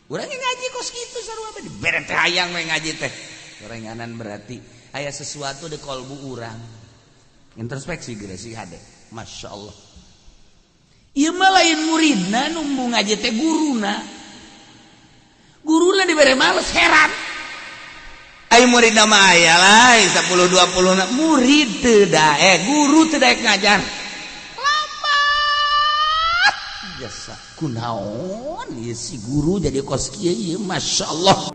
Urang ngaji kos kitu sarua bae, dibere teh hayang we ngaji teh. Gorenganan berarti aya sesuatu di kolbu urang. Introspeksi geura sih hade. Masya Allah. Ieu mah lain muridna nu ngaji teh guruna. Guruna dibere males heran. Ai murid mah aya lah 10 20 murid teu daek, guru teu daek ngajar. Lambat. Jasa kunaon ieu si guru jadi kos kieu ieu, Masya Allah.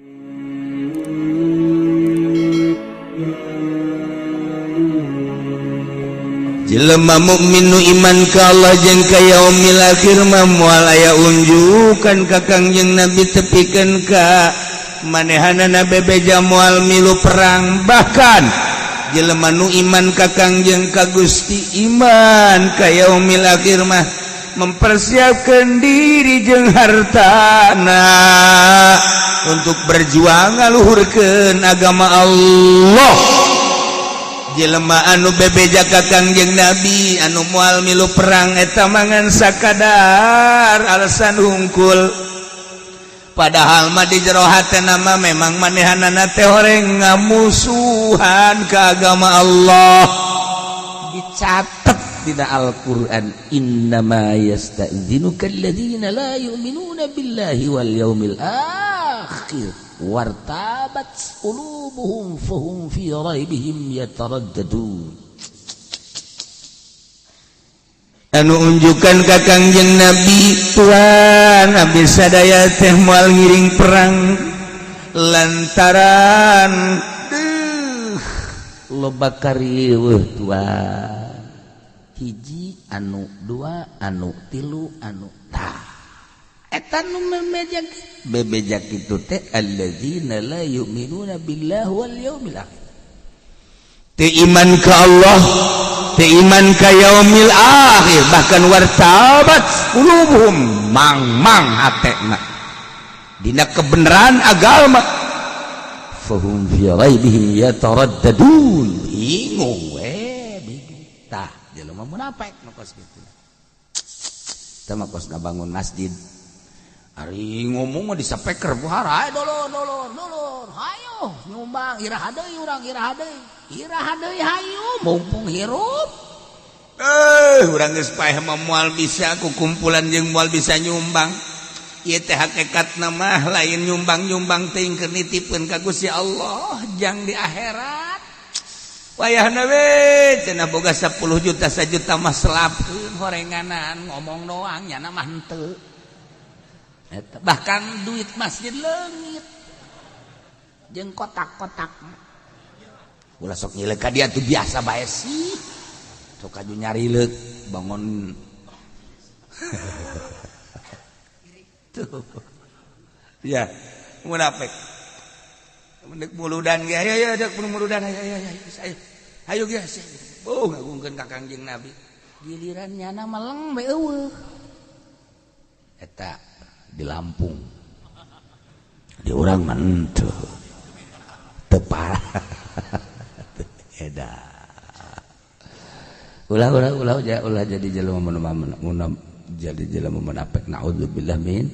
Jelema mukmin nu iman ka Allah jeung ka yaumil akhir mah moal aya unjukan ka Kangjeng Nabi tepikeun ka manehanana bebeja moal milu perang. Bahkan jelema nu iman ka Kangjeng ka Gusti, iman ka yaumil akhir mah mempersiapkan diri jeung hartana untuk berjuang ngaluhurkeun agama Allah. Jelema anu bebeja ka Kangjeng Nabi anu moal milu perang eta mangan sakadar alasan hungkul, padahal mah di jero hatena mah memang manehanana teh horeng ngamusuhan ka agama Allah. Dicatat dina Al-Qur'an, innama yasta'dzinuka alladzina la yu'minuna billahi wal yaumil akhir wartabat qulubuhum fahum fi raibihim yataraddadun. Anu unjukan ka Kangjeng Nabi, tuan abdi sadaya teh moal ngiring perang lantaran loba kariweuh, tuan. Hiji anu, dua anu, tilu anu, tah eta nu memejak bebejak itu teh alladzina la yu'minuna billahi wal yaumil akhir, teu iman ka Allah, teu iman ka yaumil akhir, bahkan wartabat qulubuhum, mang-mang hatena dina kebenaran agama, fahum fi raibihim yataraddadun, bingung we, bingung. Tah jelema munafik nu kos kitu teh mah kos ngabangun masjid. Ari ngomong mah di speaker buhara, ayo dulur dulur dulur, hayo nyumbang, iraha deui urang, iraha deui, iraha deui, hayu mumpung hirup. Urang geus paeh mah moal bisa ku kumpulan jeung moal bisa nyumbang. Ieu teh hakikatna mah lain nyumbang-nyumbang teuing, keur nitipkeun ka Gusti Allah jang di akhirat. Wayahna we cenah boga 10 juta, sajuta mah selapkeun horenganan, ngomong doang nyana mah henteu. Eta, bahkan duit masjid leungit jeung kotak-kotak. Ulah sok nyileuk ka dia tuh, biasa bae sih, sok kaju nyarileuk bangun tuh ya munafik. Mendek muludan ge, ayo ayo dek muludan, ayo ayo ayo ayo ayo geus oh ngagungkeun ka Kangjeng Nabi, giliran nyana meleng bae eueuh. Eta di Lampung, di urang mah henteu, teu parah eta. Ulah ulah ulah ulah jadi jelema mun jadi jelema munafik, naudzubillah min.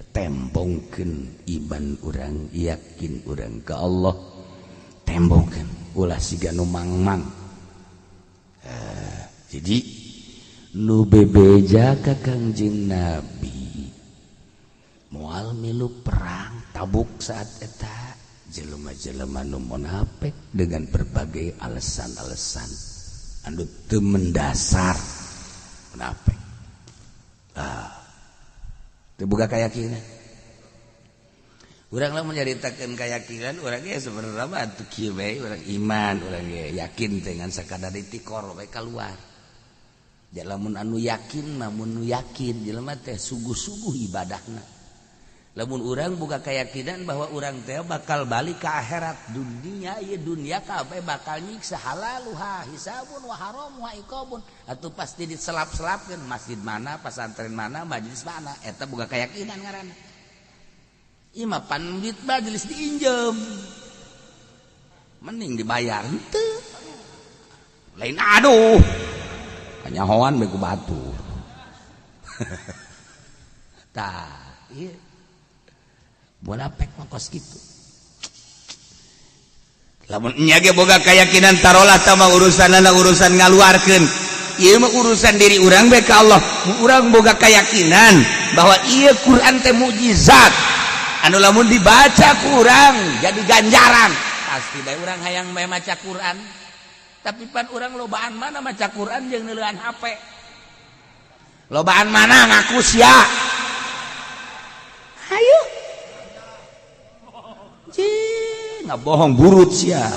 Tembongkeun iman urang, yakin urang ke Allah, tembongkeun, ulah siga nu mangmang. Jadi nu bebeja ka Kangjeng Nabi moal milu perang Tabuk saat eta jelema-jelema nu munafik dengan berbagai alasan-alasan anu teu mendasar, munafik. Ah, teu boga keyakinan. Urang lah menyaritakeun keyakinan urang ge sebenarnya mah atuh kieu bae, urang iman, urang ge yakin dengan sakadar ditikor bae keluar. Ja lamun anu yakin mah, mun nu yakin jelema teh sungguh-sungguh ibadahna. Lamun urang buka keyakinan bahwa urang teh bakal balik ke akhirat, dunia ieu dunia kabeh bakal nyiksa, halaluha hisabun wa haramuha iqabun, atuh pasti diselap-selapkeun masjid mana, pesantren mana, majelis mana, eta boga keyakinan ngaranna. Ieu mah pan duit majelis diinjem, mending dibayar henteu lain, aduh kanyahoan bae ku batur. Tah ieu. Munafik mah kos kitu. Lamun nya ge boga keyakinan, tarolah tah mah urusanana urusan ngaluarkeun, ieu mah urusan diri urang bae ka Allah. Urang boga keyakinan bahwa ieu Quran teh mukjizat anu lamun dibaca ku urang jadi ganjaran, pasti bae urang hayang bae maca Quran. Tapi pan urang lobaan mana maca Quran jeung neuleuan HP? Lobaan mana? Ngaku sia, ayo. Cih, nggak bohong burut sia.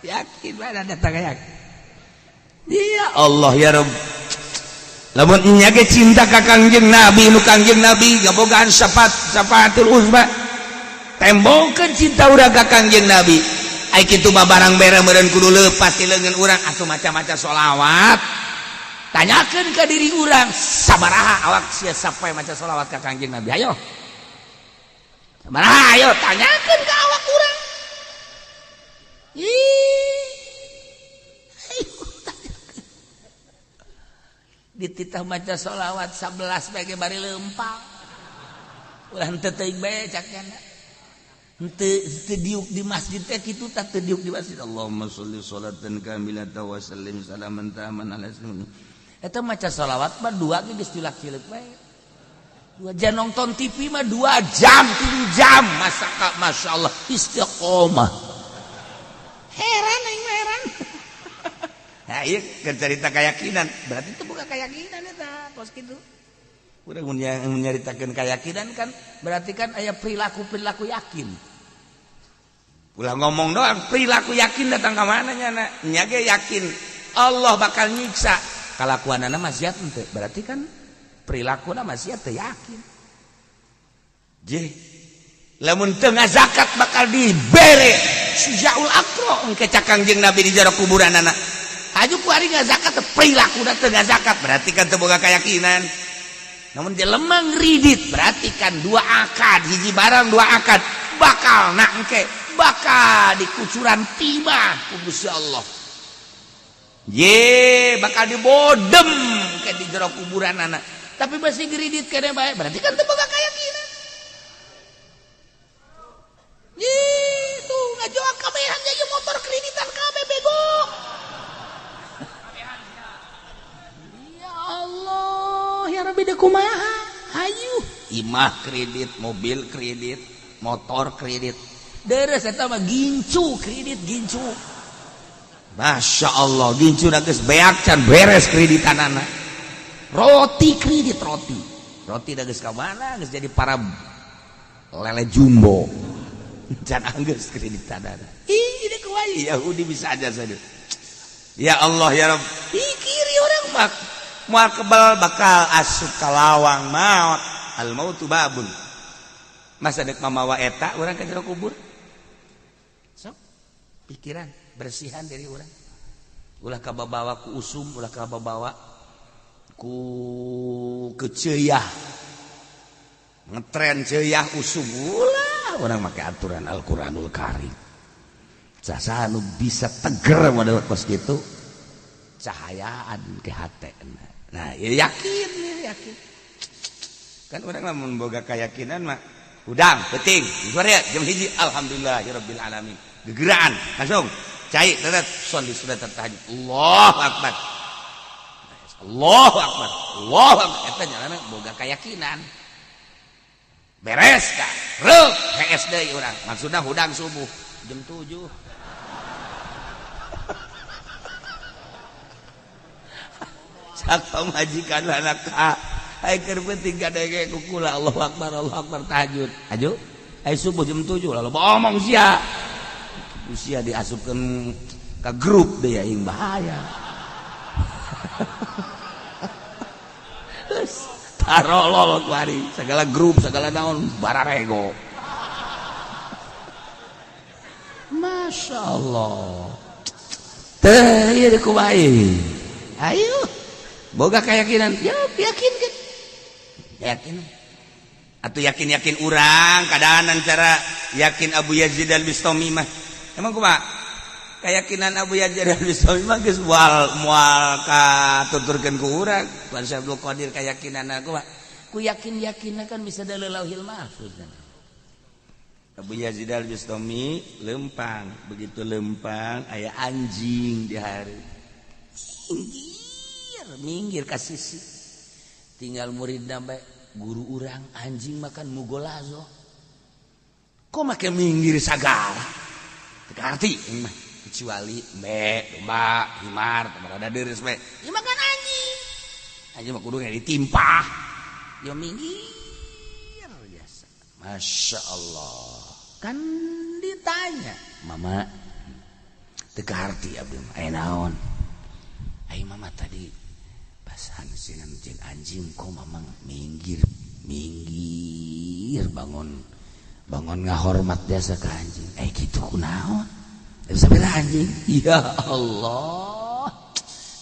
Yakin mana datang yakin. Ya Allah, ya Rabb. Lamun nya ge cinta ka Kangjeng Nabi, nu Kangjeng Nabi ngabogaan syafaat, syafaatul uzma, tembongkeun cinta urang ka Kangjeng Nabi. Ai kitu mah barang bere meureun kudu leupas ti leungeun urang atuh maca-maca sholawat. Tanyakeun ka diri urang, sabaraha awak sia sampai maca sholawat ka Kangjeng Nabi? Ayo, sabaraha? Ayo tanyakeun ka awak urang. Ih, ayo tanyakeun. Dititah maca sholawat 11 bae bari leumpang, ulah henteu teuing bae cakna. Henteu teu diuk di masjid teh kitu tah, teu diuk di masjid. Allahumma sholli sholatan kamilatan wa sallim salaman taman ala sayyidina. Eta maca sholawat mah dua ge geus cilak-cilik bae. 2 jam nonton TV mah 2 jam, 3 jam, masa ka Masya Allah istiqomah. Heran aing mah, heran. Nah, iya kan cerita keyakinan, berarti itu bukan keyakinan eta kos kitu. Udah menyeritakan keyakinan kan berarti kan aya perilaku perilaku yakin. Ulah ngomong doang, perilaku yakin datang ke mana nya nya ge yakin Allah bakal nyiksa, kalakuanana maksiat henteu, berarti kan perilaku maksiat teu yakin. Je lamun teu ngazakat bakal dibere sujaul akro engke cak Kangjeng Nabi di jero kuburanana. Haju ku ari ngazakat, perilaku teu ngazakat, berarti kan teu boga keyakinan. Namun jelema ngridit berarti kan dua akad, hiji barang dua akad, bakal nak engke bakal dikucuran timah ku Gusti Allah. Ye bakal dibodem ke di jero kuburan anak, tapi masih ngridit kene bae, berarti kan teu boga keyakinan. Itu ngajual kabehan jadi motor kreditan kabeh, bego. Ya Allah ya Rabbi, deui kumaha? Hayu, imah kredit, mobil kredit, motor kredit, deres eta mah gincu kredit, gincu. Masya Allah, gincu geus beak can beres kreditanana. Roti kredit, roti roti da geus ka mana geus jadi para lele jumbo can anggeus kreditanana. Ih, ini kumaha Yahudi bisa aja saja. Ya Allah ya Rabb, pikiri orang mah moal kebal bakal asup ka lawang maut. Al mautu babun. Masa dek mamawa eta urang ka jero kubur? Sok pikiran, bersihan diri urang, ulah kababawa ku usum, ulah kababawa ku keceyah, ngetren ceyah usum, ulah. Urang make aturan Al-Qur'anul Karim. Jasa nu bisa teger model kos gitu, cahayaan ke hati. Nah ya, yakin ya, yakin kan urang lamun boga keyakinan mah hudang penting sore jam 1, alhamdulillah ya rabbil alamin, gegeraan langsung cai tetet sholli sudah tertahajud. Allahu akbar, Allahu akbar, Allahu akbar. Eta jalana boga keyakinan. Beres ka reuk hees deui urang, maksudna hudang subuh jam 7. Cak pamajikan anak ka ai keur penting kadenge ku kula Allahu akbar, Allahu akbar, tahajud. Aju ai subuh jam 7 lalu omong sia. Usia diasupkeun ka grup deui aing bahaya. Tarolol kuari segala grup segala naon bararego. Masya Allah. Teh ieu kumaha? Ayo boga keyakinan ya, yakin kan, yakin atau yakin yakin urang keadaan cara yakin Abu Yazid Al Bistami mah emang kumaha keyakinan Abu Yazid Al Bistami mah geus moal moal katuturkeun ku urang. Tuan Syekh Abdul Qadir keyakinan aku mah Ku yakin-yakinna kan bisa dari Lauhil Mahfuz kan. Abu Yazid Al-Bustami lempang, begitu lempang aya anjing di hari. Minggir, minggir ka sisi. Tinggal murid bae, guru urang anjing makan mugolazo. Kok make minggir sagala? Teu ngarti mah, kecuali embe, domba, himar, rada deres bae. Ieu makan anjing. Anjing mah kudu ditimpah. Ya minggir biasa. Masya Allah. Kan ditanya, mama teu kaharti abdi mah. Aya naon? Ai mama tadi pas hansingan jeung anjing kok mama minggir, minggir bangun bangun ngahormat biasa ke anjing. Eh gitu kunaon? Bisa bela anjing. Ya Allah.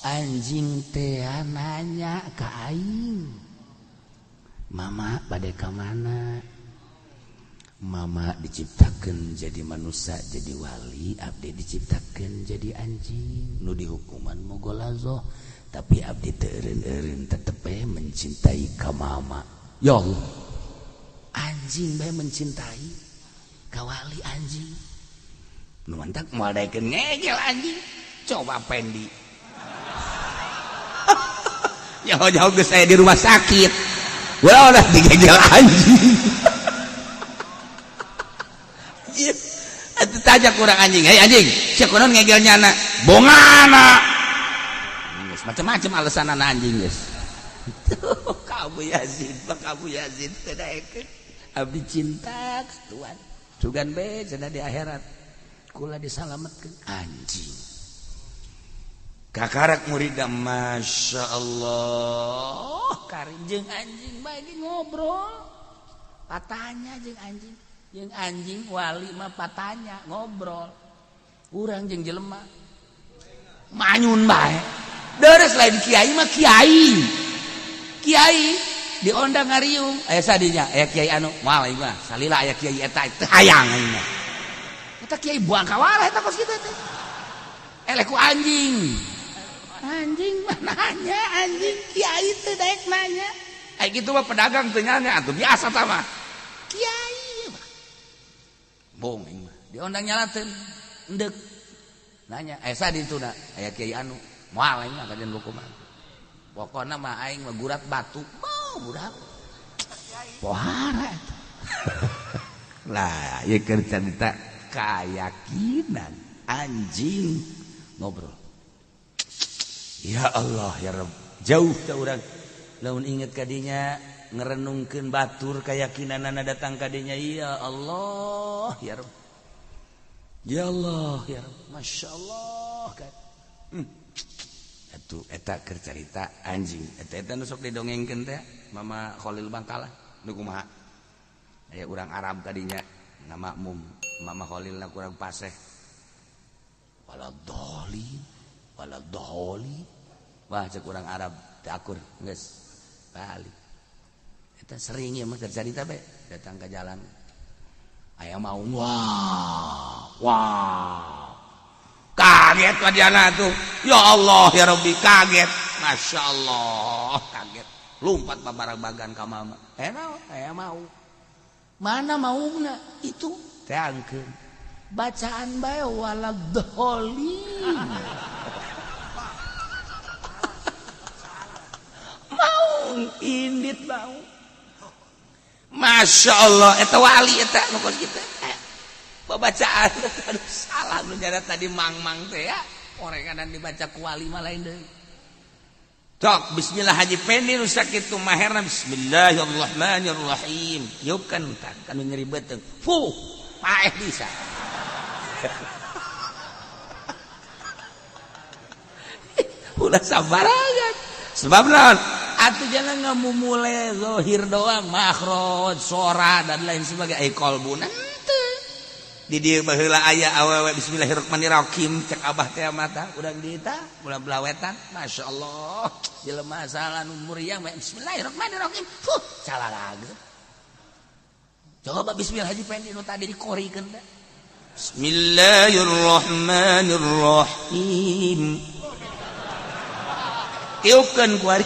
Anjing teh nanya ka aing. Mama bade ka mana? Mama diciptakan jadi manusia, jadi wali, abdi diciptakan jadi anjing. Nu dihukuman mugolazoh, tapi abdi teu eureun-eureun tetep we mencintai ka mama. Ya Allah. Anjing bae mencintai ka wali anjing. Nu mantak moal daekeun ngegel anjing. Coba Pendi. Jauh-jauh geus saya di rumah sakit. Wah, udah digegel anjing. Atuh tanya kurang anjing, hei anjing, sia kunaon ngegel nyana? Bongana. Geus macam-macam alasan anjing geus. Ka Abu Yazid, Pak Abu Yazid teu daekeun. Abdi cinta Tuhan. Sugan be cenah di akhirat. Kula disalametkeun anjing. Kakarak murid, Masya Allah. Karim jeung anjing bae ngobrol. Patanya jeung anjing. Jeung anjing wali mah patanya ngobrol. Urang jeung jelema manyun bae. Deres lain kiai mah kiai. Kiai diondang ngariung. Aya sadinya, aya kiai anu moal aing mah salila aya kiai eta teu hayang aing mah. Eta kiai buang kawalah eta kos kitu teh. Eleh ku anjing. Anjing mah nanya, anjing kiai teh daek nanya. Ai kitu mah pedagang teu nanya atuh biasa tah mah. Kiai mah. Bong aing mah. Diondang nyalateun. Endek. Nanya, aya sadi tuna, aya kiai anu. Moal aing mah kajian buku mah. Pokona mah aing mah gurat batu. Mau budak. Pohara eta. Lah, ieu keur carita keyakinan anjing ngobrol. Ya Allah ya Rabb, jauh ka urang. Lamun inget kadinya ngerenungkeun batur keyakinanana datang kadinya, ya Allah ya Rabb. Ya Allah ya Rabb, Masya Allah kan. Atuh eta keur carita anjing. Eta eta nu sok didongengkeun teh Mama Khalil Bangkalan nu kumaha? Aya urang Arab kadinya ngamakmum Mama Khalilna kurang paseh. Wala dholin, wala dholi. Wah cek urang Arab teu akur geus balik. Eta sering ya mah carita be datang ke jalan. Aya mau wah wah. Kaget wadiana tuh. Ya Allah ya Rabbi kaget. Masya Allah kaget. Lompat babarang bagan ka mama. Eh naon? Aya mau. Mana maungna? Itu teangkeun. Bacaan bae waladhdallin. Maung indit mau. Masya Allah eta wali eta nu kos kitu. Babacaan aduh salah nu jada tadi mang-mang teh ya. Orenganan dibaca ku wali mah lain deui. Tok bismillah Haji Pendi nu sakitu maherna bismillahirrahmanirrahim. Tiupkan tah kanu nyeri beuteung. Fuh, paeh bisa. Ulah sabarangan. Sebab naon? Atuh jangan ngamumule zahir doang, makhraj, sora dan lain sebagainya. Ai qalbuna henteu. Di dieu baheula aya awewe bismillahirrahmanirrahim cek abah teh mata urang di tah ulah belawetan. Masyaallah. Jelema salah nu muriang bismillahirrahmanirrahim. Fuh, salah lagi. Coba bismillah Haji Pendi nu tadi dikorikeun teh. Bismillahirrahmanirrahim. Tiupkeun ku ari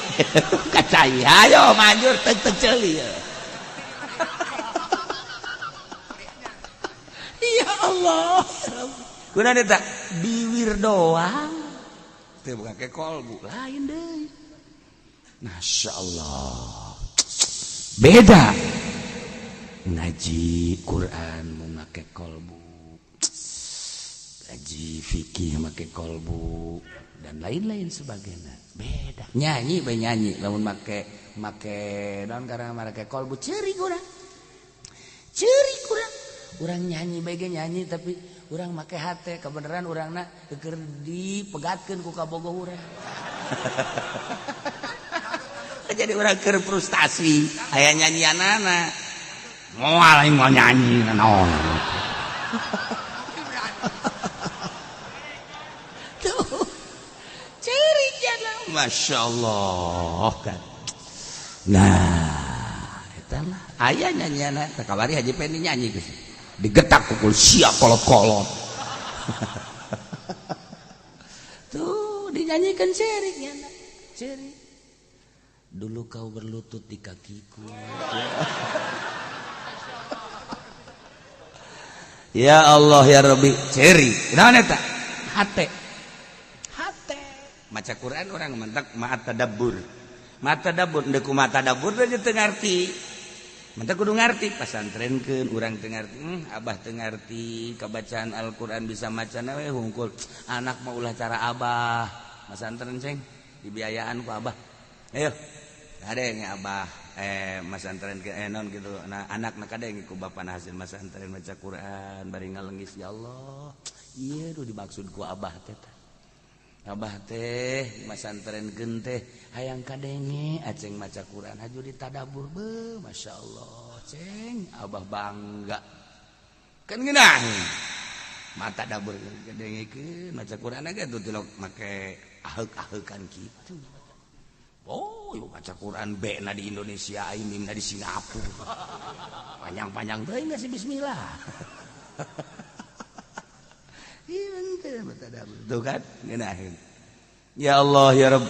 ka cai. Ayo manjur teu teu ceuli. Ya Allah. Kunaon eta? Biwir doang. Teu make kolbu lain deui. Masya Allah. Beda. Ngaji Quran mau make kolbu. Ngaji fikih make kolbu dan lain-lain sebagainya. Beda. Nyanyi bae nyanyi lamun make make naon karena make kolbu ceurik urang. Ceurik urang. Urang nyanyi bae ge nyanyi tapi urang make hate kebenaran urangna keur dipegatkeun ku kabogoh urang. Jadi urang keur frustasi aya nyanyianana. Moal aing moal nyanyi naon. Tuh. Ceurik jana. Masya Allah kan. Nah, eta lah aya nyanyianana teh kamari Haji Pendi nyanyi geus. Digetak pukul siap kolot-kolot. Tuh dinyanyikan cerik ya, cerik. Dulu kau berlutut di kakiku. Ya Allah ya Rabbi, cerik. Naon eta? Hate. Hate. Maca Quran orang mentak ma'at tadabbur. Ma'at tadabbur, ndeu kumaha tadabbur teh teu ngarti. Mantap kudu ngarti pasantrenkeun urang teu ngarti, abah teu ngarti kabacaan Al-Qur'an bisa macana we hungkul. Anak mah ulah cara abah. Masantren ceng dibiayaan ku abah. Ayo. Kadenge abah masantren ke non gitu. Nah, anak na kadenge ku bapana hasil masantren maca Qur'an bari ngalenggis ya Allah. Ieu nu dimaksud ku abah teh. Abah teh masantrenkeun teh hayang kadenge aceng maca Quran haju ditadabur be Masya Allah ceng abah bangga kan ngeunah mata dabur kadengekeun maca Quran ge tuh tilok make aheuk-aheukan kitu. Oh, ieu maca Quran B na di Indonesia aing mimna di Singapura. Panjang-panjang teuing geus bismillah. Tuh kan ngeunaheun. Ya Allah ya Rabb.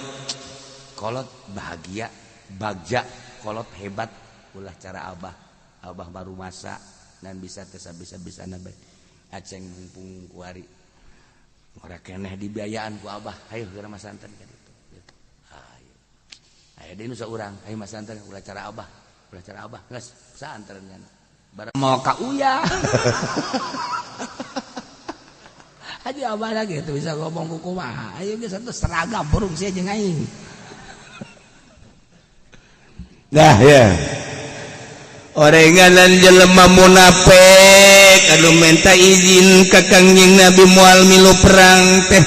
Kolot bahagia, bagja, kolot hebat ulah cara abah. Abah baru masa dan bisa teh bisa-bisa bae. Aceng mumpung kuari. Ora keneh dibiayaan ku abah. Hayu geura masantren ka ditu. Hayu. Aya deui nu saurang, hayu masantren ulah cara abah. Ulah cara abah geus pesantren nya. Barang mau ka uya. Aja abah lagi tuh bisa ngomong kumaha. Ayo geus satu seragam burung sia jeung aing. Nah ya. Orenganan jelema munafik anu minta izin ka Kangjeng Nabi moal milu perang teh.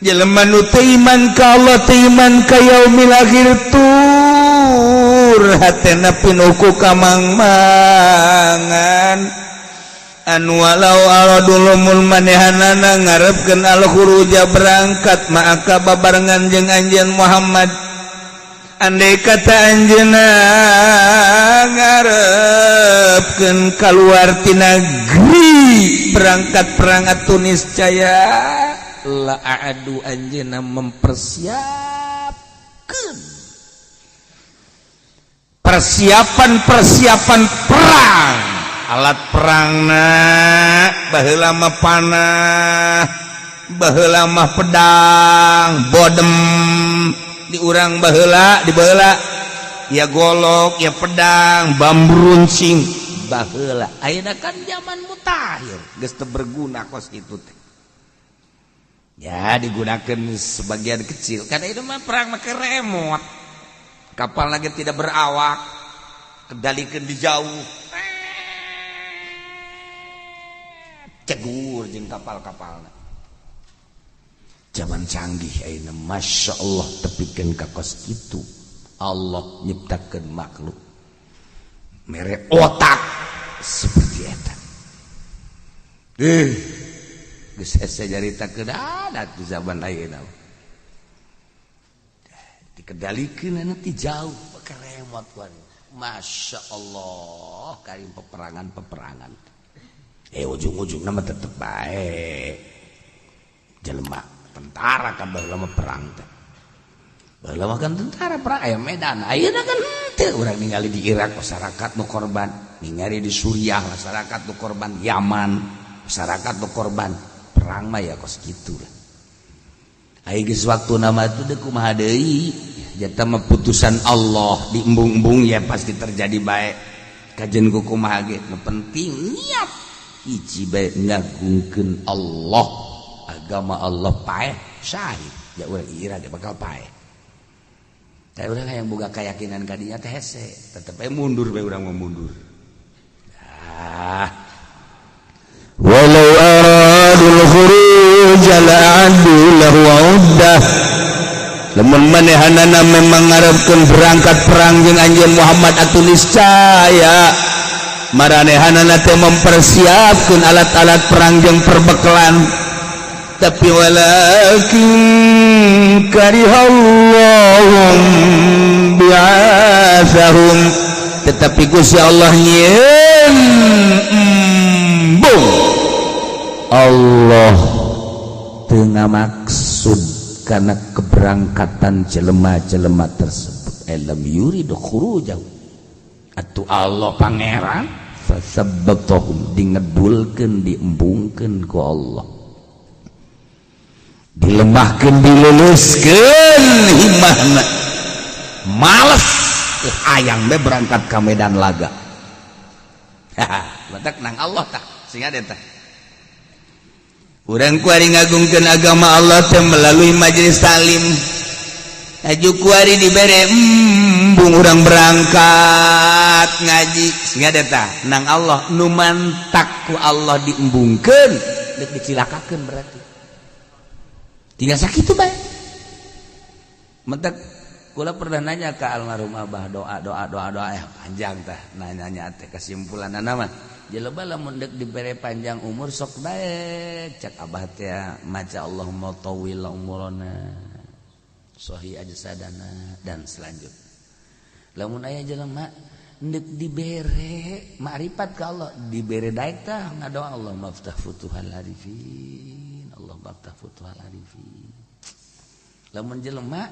Jelema nu teu iman ka Allah teu iman ka yaumil akhir tur hatena pinuh ku kamang-mangan. Anu walau aradul manehanana ngarepkeun al-khuruja berangkat ma'aka babarengan jeung anjeun Muhammad. Andai kata anjeunna ngarepkeun kaluar ti negeri berangkat perang atuh niscaya la a'adu anjeunna mempersiapkeun persiapan-persiapan perang. Alat perangna baheula mah panah, baheula mah pedang, bodem di urang baheula di baheula ya golok, ya pedang, bambu runcing baheula. Ayeuna kan zaman mutakhir, geus teu berguna kos kitu teh. Ya digunakan sebagian kecil karena itu mah perang make remote. Kapal lagi tidak berawak, kendalikeun di jauh. Cegur jeung kapal-kapalna. Zaman canggih ayeuna Masya Allah tepikeun ka kos kitu. Allah nyiptakeun makhluk mere otak seperti eta. Geus hese nyaritakeun adat di zaman ayeuna. Dikendalikeun anu ti jauh pakai remote kuari. Masya Allah karim peperangan-peperangan. Ujung-ujung nama tetep baik jelema tentara kan baheula mah perang teh. Baheula mah kan tentara perang aya medan. Ayeuna kan henteu, urang ningali di Irak masyarakat nu korban, ningali di Suriah masyarakat nu korban, Yaman masyarakat nu korban. Perang mah ya kos kitu lah. Aya geus waktuna mah teu deuk kumaha deui. Jata mah putusan Allah diembung-embung ya pasti terjadi bae. Kajen ku kumaha ge nu penting niat hiji bae ngagungkeun Allah, agama Allah paeh syahid. Ya urang Irak bakal paeh. Tapi urang yang boga keyakinan kadinya teh hese, tetep bae mundur bae urang mah mundur. Ah. Walau aradul khuruj la'addu lahu 'uddah. Lamun manehanana memang ngarepkeun berangkat perang jeung anjeun Muhammad, atuh niscaya maranehanana teh mempersiapkeun alat-alat perang jeung perbekalan, tapi walakin karihallahum bi'atsahum, tetapi Gusti Allah nyieun embung. Allah teu ngamaksud karena keberangkatan jelema-jelema tersebut, lam yurid khurujahu. Atuh Allah pangeran fasabbatahum, dingedulkeun, diembungkeun ku Allah, dilemahkeun, diluluskeun himahna, males hayang be berangkat ke medan laga. Batak nang Allah tah sehingga teh urang kuari ngagungkeun agama Allah teh melalui majelis taklim. Aju kuari dibere embung urang berangkat ngaji, sehingga tah nang Allah nu mantak ku Allah diembungkeun deuk dicilakakeun, berarti tinggal sakitu bae. Mentek kula pernah nanya ke almarhum Abah, doa doa doa doa ya panjang tah nanya teh. Kesimpulan mah jelema lamun deuk dibere panjang umur sok bae, cek Abah teh, maca Allahumma tawwil umurana sahih ajsadana dan selanjutnya. Lamun aya jelema deuk dibere makrifat ka Allah, dibere daek tah ngadoa Allah maftah futuhal arifin, Allah maftah futuhal arifin. Lamun jelema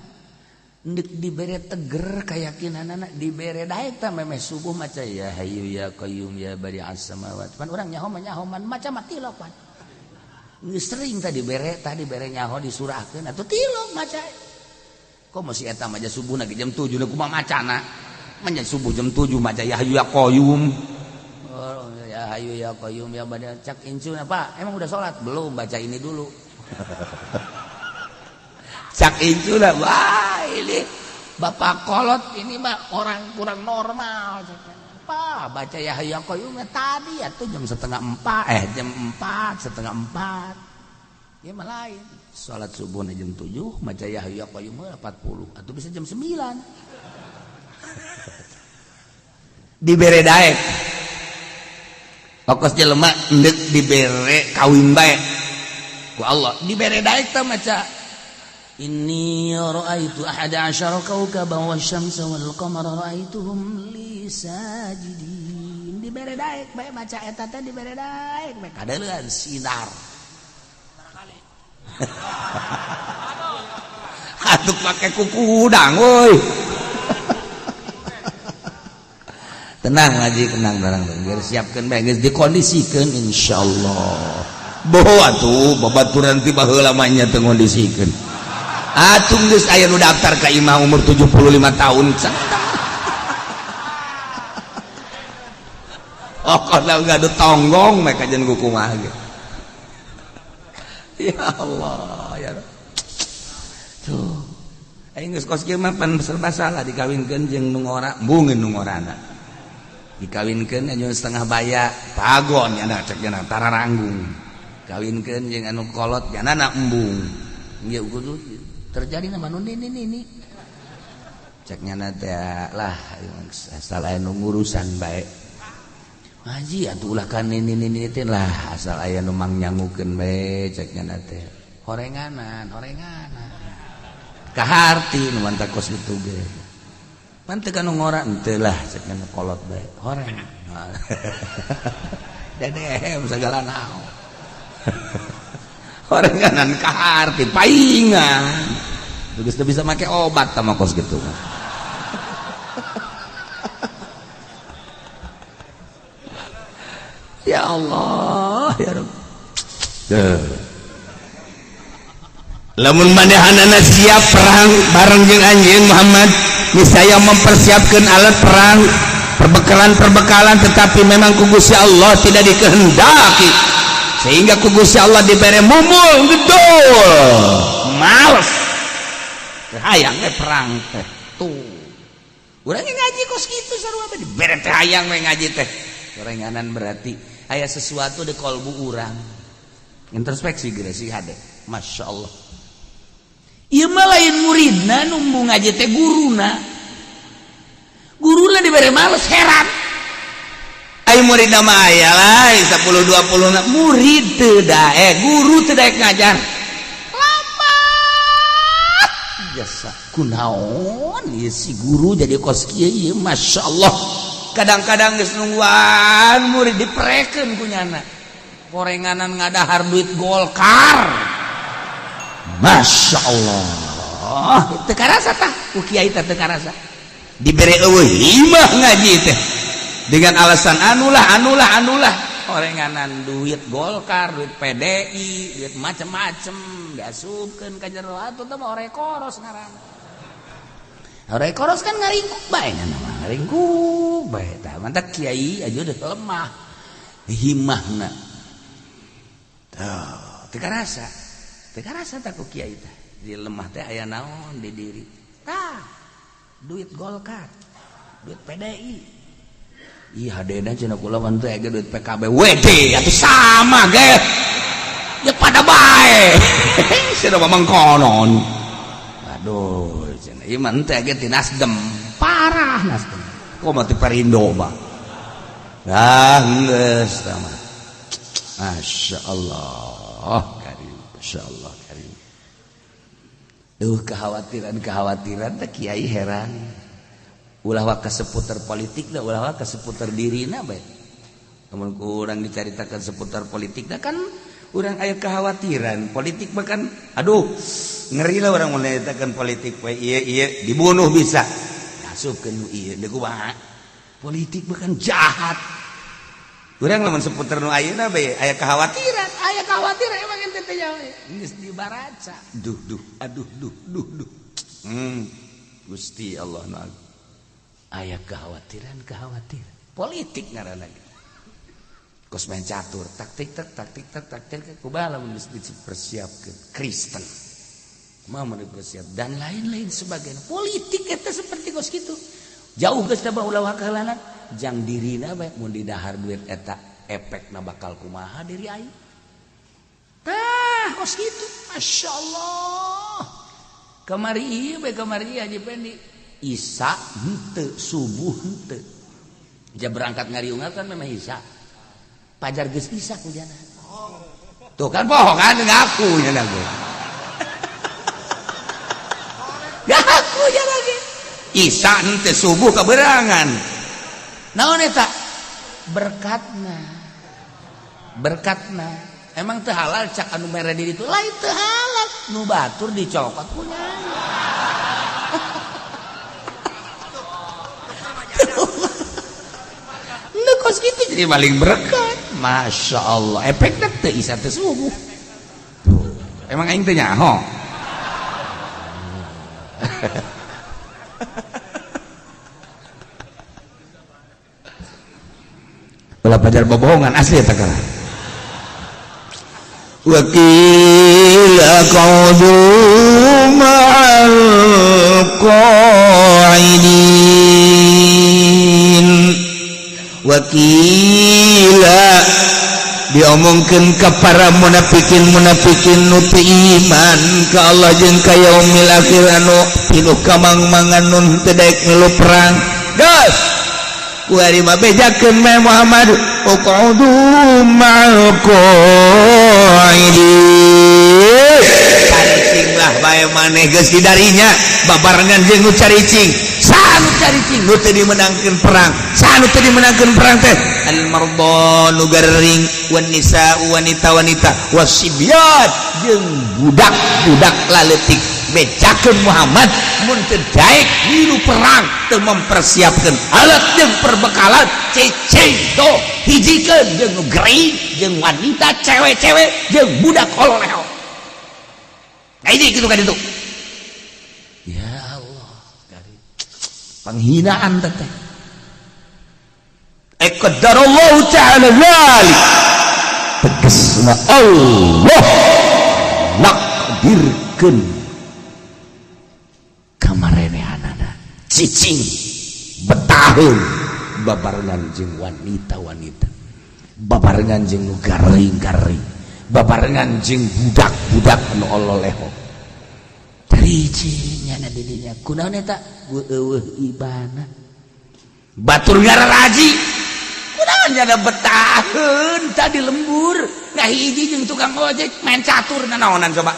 ndek dibere teger keyakinan anak, dibere daek tah memeh subuh maca ya hayyu ya qayyum ya badi'as samawat. Pan urang nyaho mah nyaho man maca mah tilok pan. Geus sering tadi bere, tadi bere nyaho disurahkeun atuh tilok maca. Kok masih eta maca subuh lagi jam 7, kumaha macana? Manja subuh jam 7 maca ya hayyu ya qayyum. Oh, ya hayyu ya qayyum ya badi, cak incuna, "Pak, emang udah sholat belum?" "Baca ini dulu," cak incuna. "Wah, ini bapak kolot ini mah orang kurang normal." Pak, baca ya hayyu ya qayyum tadi ya tuh jam 3.30, eh, jam 4, 3.30 ya mah lain. Sholat subuh jam 7, maca ya hayyu ya qayyum 40 atau bisa jam 9 dibere daek. Pokos jelema endek dibere kawin bae ku Allah dibere daek tah maca inni ra'aitu ahada asyara kawkaban wasyamsa wal qamara ra'aituhum li sajidin. Dibere daek bae maca eta teh, dibere daek bae kadeuleun sinar atuh pake kuku udang woi. Tenang ngaji, tenang, tenang, biar siapkan bae, geus dikondisikeun insyaallah. Boho atuh babaturan ti baheula mah nya teu ngondisikeun atuh, geus aya nu daftar ka imah umur 75 tahun. Oh, kalau gaduh tonggong mereka jangan kumaha ge. Ya Allah ya tuh. Aing geus kos kieu mah pan serba salah, dikawinkeun jeung nu ngora, embungeun nu ngorana. Dikawinkeun anu setengah baya pagon nya, cek nya tararanggung. Kawinkeun jeung anu kolot nya embung. Ieu kudu terjadi nama nu nini nini. Cek nya teh lah asal aya nu ngurusan bae. Haji atuh ulah kan nini nini teh lah asal aya nu mangnyangukeun bae, cek nya teh. Horenganan, horenganan. Kaharti nu mantak kos kitu ge. Pan teu kanu ngora henteu lah, cek nya kolot bae. Horeng. Dedehem segala naon. Horenganan kaharti paingan. Geus teu bisa make obat tah mah kos kitu. Ya Allah, ya Rabb. Lamun manehanana siap perang bareng jeung anjeun Muhammad, niscaya mempersiapkan alat perang, perbekalan-perbekalan, tetapi memang ku Gusti Allah tidak dikehendaki, sehingga ku Gusti Allah dibere mumul gedul males teu hayang we perang teh. Tuh urang ngaji kos kitu sarua bae dibere teh hayang we ngaji teh. Gorenganan berarti aya sesuatu di kolbu urang. Introspeksi geura sih hade. Masya Allah. Ieu mah lain muridna nu ngaji teh guruna. Guruna dibere males heran. Ai murid mah aya lah 10 20 na. Murid teu daek, guru teu daek ngajar. Lambat. Jasa kunaon ieu si guru jadi kos kieu ieu Masya Allah. Kadang-kadang geus nungguan murid diprekeun ku nyana. Gorenganan ngadahar duit Golkar. Masya Allah. Teu karasa tah ku kiai teh teu karasa. Dibere eueuh himah ngaji teh dengan alasan anulah anulah anulah. Gorenganan duit Golkar, duit PDI, duit macem-macem diasupkeun ka jero atuh teh mah ore koros ngaranna. Ore koros kan ngaringkuk bae nya mah, ngaringkuk bae tah. Mantak kiai aja udah lemah himahna. Tuh, teu karasa. Teu karasa tah ku kiai teh. Di lemah teh aya naon di diri. Tah, duit Golkar, duit PDI. Ih, hadena cenah kula mah teh duit PKB WD atuh sama ge. Ya pada bae. Cenah mah mangkonon. Aduh, cenah ieu mah teh ge ti Nasdem. Parah Nasdem. Kok mah ti Perindo mah. Ah, geus tah mah. Masya Allah karim, Masya Allah karim. Duh, kekhawatiran-kekhawatiran teh kiai heran. Ulah waka seputar politik dah, ulah waka seputar dirina bae. Lamun kurang dicaritakan seputar politik dah kan urang aya kekhawatiran politik bahkan aduh ngeri lah orang menceritakan politik we ieu ieu dibunuh bisa. Asupkeun nu ieu deui kumaha. Politik bahkan jahat. Urang lamun seputar nu ayeuna bae aya kekhawatiran, aya kekhawatiran emang ente teh jauh. Geus dibaraca. Duh duh aduh duh duh duh. Gusti Allah nu aya kekhawatiran kekhawatiran politik ngaranna ge. Kos main catur taktik tak taktik tak taktik kumaha lamun geus dipersiapkeun Kristen mah mun dipersiap dan lain-lain sebagainya. Politik eta seperti kos kitu. Jauh geus teh ulah wakalanan jang dirina bae mun didahar duit eta efekna bakal kumaha diri aing. Tah kos kitu Masya Allah. Kamari ieu bae kamari Haji Pendi Isa henteu subuh henteu. Ja berangkat ngariungan kan memang Isa. Pajar geus Isa kujana. Tuh kan bohong kan ngaku nya ge. Ngaku nya lagi. Isa henteu subuh kaberangan. Naon eta? Berkatna. Berkatna. Emang teu halal cak anu mere diri itu lain teu halal. Nu batur dicokot punya. Nu kos kitu jadi maling berkat. Masya Allah. Efekna teu isa teu subuh. Tuh. Emang aing teu nyaho. Ulah pajar bobohongan asli eta kana. Wa qila qa'udu ma'al qa'idin. Wa qila diomongkeun ka para munafikin-munafikin nu teu iman ka Allah jeung ka yaumil akhir anu pinuh kamang-mangan nun teu daek milu perang. Geus kuari mah bejakeun meh Muhammad uq'udu ma'al qa'idin. Caricing lah bae maneh geus didarinya babarengan jeung nu caricing. Sanu caricing nu teu dimenangkeun perang, sanu teu dimenangkeun perang teh al marda nu garing wan nisa wanita-wanita wasibyan jeung budak-budak laletik Bejakeun Muhammad mun teu daek milu perang, teu mempersiapkeun alat jeung perbekalan, cicing do hijikeun jeung nu gering, jeung wanita cewek-cewek, jeung budak ololeho. Nah, ini gitu kan itu. Ya Allah, penghinaan teh. Eh, qadarallahu ta'ala dzalik. Tegasna Allah nakdirkeun kamarenehanana cicing betaheun babarengan jeung wanita-wanita, babarengan jeung nu garing-garing, babarengan jeung budak-budak anu ololeho. Tariji nyana didinya kunaon eta eueuh ibana batur ngararaji kunaon nyana betaheun tadi lembur ngahiji jeung tukang ojek main catur nanaonan. Coba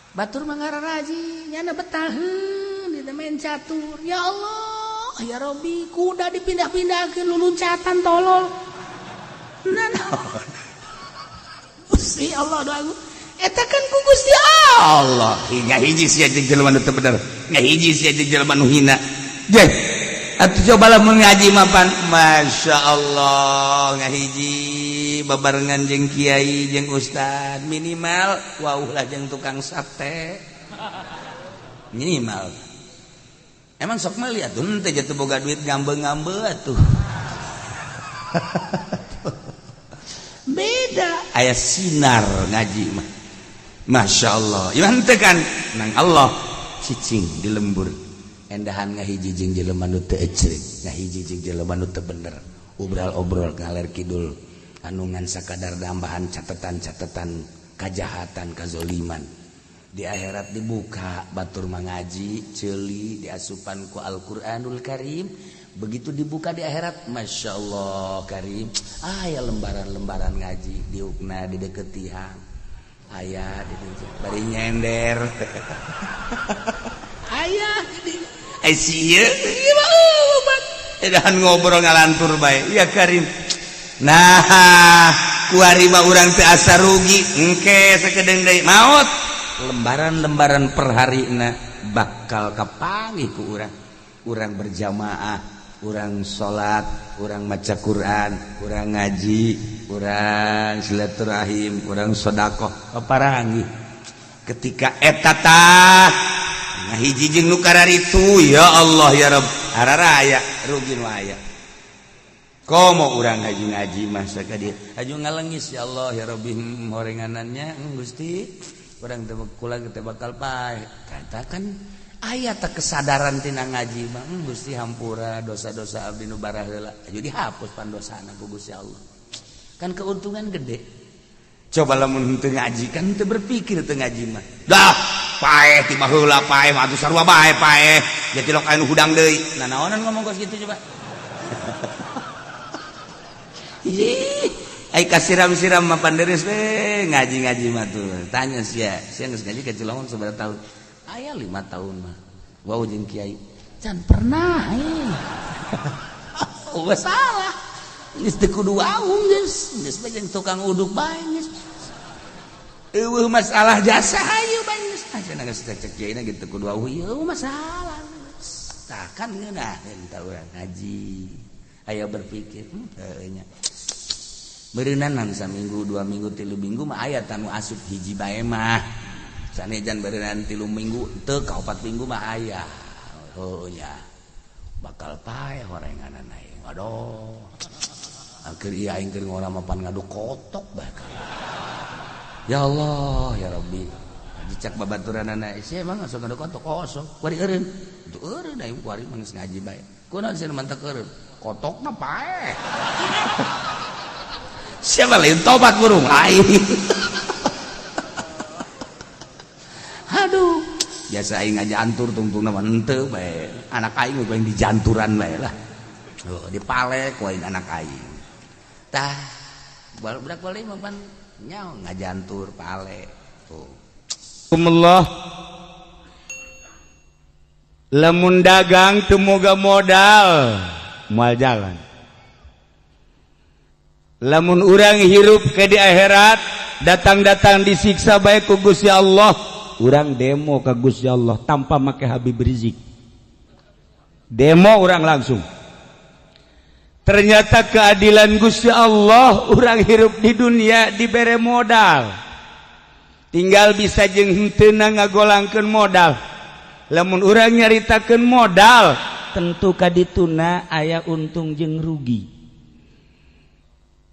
batur mah ngararaji, nyana betaheun di main catur. Ya Allah, ya Robbi, kuda dipindah-pindahkeun, luluncatan tolol nanaon. Gusti Allah, doa eta kan ku Gusti Allah. Ngahiji sia jeung jelema nu teu bener, ngahiji sia jeung jelema nu hina. Jeh atuh, coba lamun ngaji mapan, Masya Allah, ngahiji babarengan jeung kiai jeung ustad, minimal wauh lah jeung tukang sate minimal. Emang sok meuli atuh henteu jatuh boga duit ngambe-ngambe atuh. Beda aya sinar ngaji mah, Masya Allah. Iman teh kan nang Allah cicing di lembur endahan ngahiji jeung jelema nu teu ecreg, ngahiji jeung jelema nu teu bener, obral-obrol ngaler kidul anu ngan sakadar nambahan catatan-catatan kajahatan, kazoliman. Di akhirat dibuka, batur mangaji ceuli diasupan ku Al-Qur'anul Karim. Begitu dibuka di akhirat, Masya Allah Karim, aya lembaran-lembaran ngaji diukna di deket tihang, aya di bari nyender aya di eh sieun edahan ngobrol ngalantur bae ya Karim. Nah, kuari mah urang teu asa rugi. Engke sakedeung deui maot, lembaran-lembaran perharina bakal kapanggih ku urang. Urang berjamaah, urang salat, urang maca Quran, urang ngaji, urang silaturahim, urang sedekah, kaparanggih ketika eta tah ngahiji jeung nu kararitu. Ya Allah, ya Rabb, araraya rugi nu aya. Komo urang ngaji ngaji mah sakadieu aju ngalengis, ya Allah, ya Rabbi, horenganannya Gusti, urang teh kula teh bakal paeh. Katakan aya tak kesadaran tina ngaji mah, Gusti, hampura dosa-dosa abdi nu baraheula." Aju dihapus pandosana ku Gusti Allah. Kan keuntungan gede. Coba lamun henteu ngaji kan teu berpikir, teu ngaji mah dah paeh ti baheula, paeh mah atuh sarua bae paeh, jadi lok anu hudang deui. Nah, naonan ngomong kos kitu coba? Ih, ai kasiram-siram mah panderis we ngaji-ngaji mah tuh. Tanya sia, sia geus ngaji ka Cilongon sabaraha tahun? Aya 5 tahun mah. Wau jeung kiai. Can pernah eh. Oh, salah. Geus teu kudu wau geus. Geus bae jeung tukang uduk bae geus. Eueuh masalah jasa hayu bae geus. Ah, cenah geus cek kiai na gitu kudu wau ieu masalah. Tah kan ngeunaheun tah urang ngaji. Aya berpikir, nya. Beureunanan saminggu, 2 minggu, 3 minggu mah aya tanu asup hiji bae mah. Sanejan beureunan 3 minggu teu ka 4 minggu mah aya. Oh nya. Bakal paeh horenganan aing. Aduh. Akhir ieu aing keur ngora mapan ngadu kotok bakal. Ya Allah, ya Rabbi. Dicak babaturanana, sia emang asup ngadu kotok? Oh, sok. Kuari eureun. Teu eureun aing kuari mah geus ngaji bae. Kunaon sia mantak eureun? Kotokna paeh. Siapa lain tobat burung lain. Aduh, biasa aing ngajantur tungtungna mah henteu bae. Anak aing mah di janturan bae lah. Oh, dipalek ku aing anak aing. Tah, budak balik mah pan nyaho ngajantur pale. Tuh. Allah, lamun dagang teu moga modal moal jalan. Lamun urang hirup ke di akhirat datang-datang disiksa bae ku Gusti Allah. Urang demo ka Gusti Allah tanpa make Habib Rizik. Demo urang langsung. Ternyata keadilan Gusti Allah, urang hirup di dunia dibere modal, tinggal bisa jeung henteu ngagolangkeun modal. Lamun urang nyaritakeun modal, tentu kadituna aya untung jeung rugi.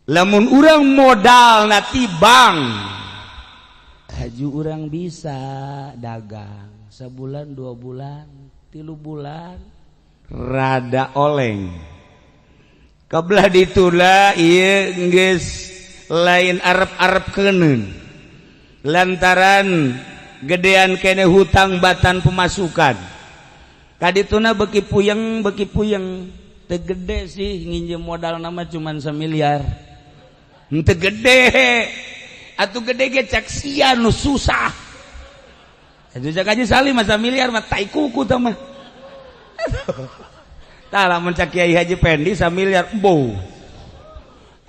Lamun urang modal na bank, haju urang bisa dagang sebulan, 2 bulan, 3 bulan, rada oleng. Kebelah ditula ieu geus lain arep-arep keuneun, lantaran gedean kene hutang batan pemasukan. Kadituna beki puyeng, beki puyeng. Teu gede sih, nginjem modal nama cuman 1 miliar, henteu gede atuh. Gede ge cek sia nu susah. Atuh cek aja salim masa miliar mah tai kuku tah mah. Tah, lamun cek Kiai Haji Pendi 1 miliar, bo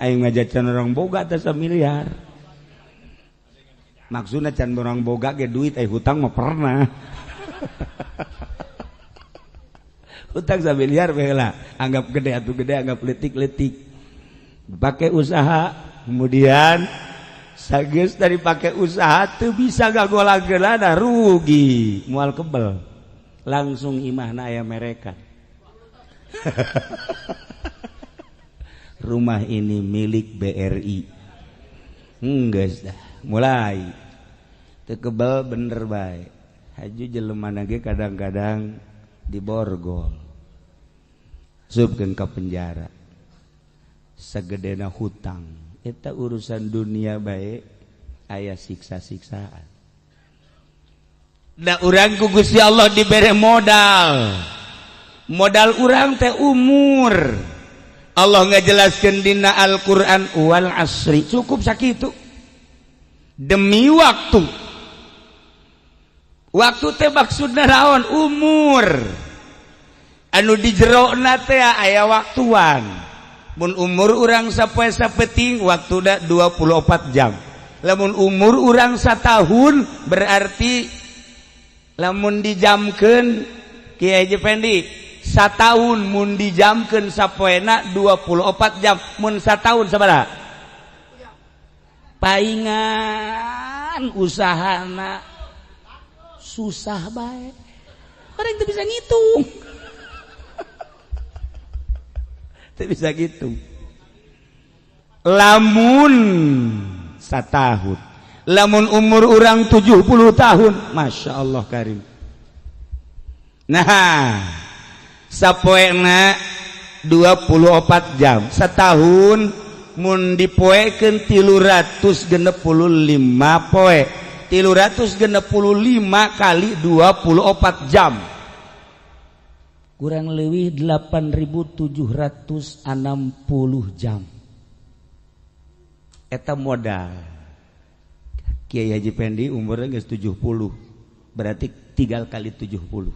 aing mah can orang boga teh 1 miliar. Maksudna can orang boga ge duit, hutang mah pernah. Hutang 1 miliar bae anggap gede atau gede, anggap letik-letik, pakai usaha. Kemudian sageus dari pakai usaha tuh bisa gagolagela, rugi, mual kebel, langsung imahna aya mereka, "Rumah ini milik BRI." Enggak dah, mulai kebel bener baik. Haju jelema ge kadang-kadang diborgol, subkeun ka penjara, sagedena hutang. Eta urusan dunia baik aya siksa-siksaan. Da urang ku Gusti Allah dibere modal. Modal urang teh umur. Allah ngajelaskeun dina Al-Qur'an, wal asri, cukup sakitu, demi waktu. Waktu teh maksudna naon? Umur anu di jerona teh aya waktuan. Mun umur urang sapoe sapeting, waktu da 24 jam. Lamun umur urang satahun, berarti lamun dijamkeun, Kiai Haji Pendi, satahun mun dijamkeun sapoena 24 jam, mun satahun sabaraha? Paingan usahana susah bae, orang itu bisa ngitung, teu bisa gitu. Lamun satahun, lamun umur urang 70 tahun, Masya Allah karim. Nah, sapoena 24 jam, setahun mun dipoekeun 365 poe, 365 kali 24 jam kurang lebih 8760 jam. Eta modal Kiai Haji Pendi. Umurnya geus 70, berarti 3 kali 70.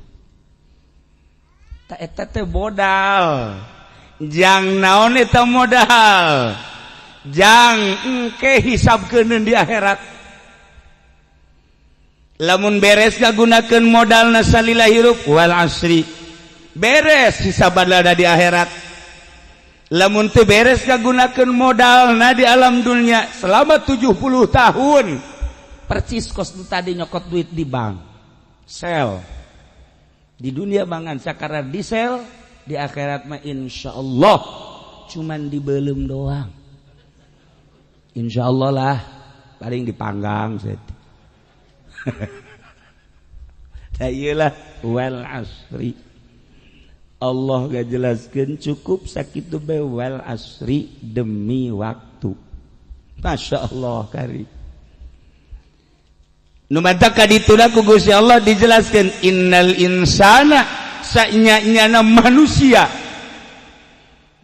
Tak, eta teh modal jang naon? Eta modal jang engke hisabkeun di akhirat. Lamun beres ngagunakeun modal salila hirup, wal asri, beres hisaban lada di akhirat. Lamun teu beres ngagunakeun modal na di alam dunia selama 70 tahun, percis kos tadi nyokot duit di bank, sel di dunia bangan sakara di sel, di akhirat mah insyaallah cuman dibelum doang. Insyaallah lah, paling dipanggang set. Iyalah, wal asri, Allah gak jelaskan, cukup sakitu be, wal asri, demi waktu. Masya Allah kari. Nu matak kadituna ku Gusti Allah dijelaskan, innal insana, sanya-nyana manusia.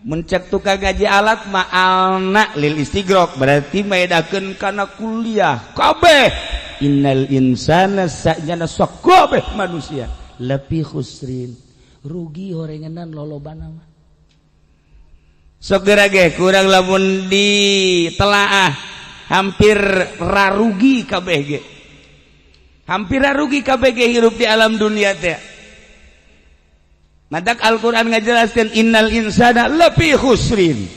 Mencek tukang gaji alat ma'alna lil istigrok, berarti maedakeun kana kuliah kabeh. Innal insana, sanyana sakabeh manusia, lafi khusrin, rugi horenganan lolobana mah. Sok geura ge kurang lamun ditelaah hampir rarugi kabeh ge. Hampir rugi KBG hirup di alam dunia teh. Matak Al-Quran ngajelaskan innal insana lafi khusrin,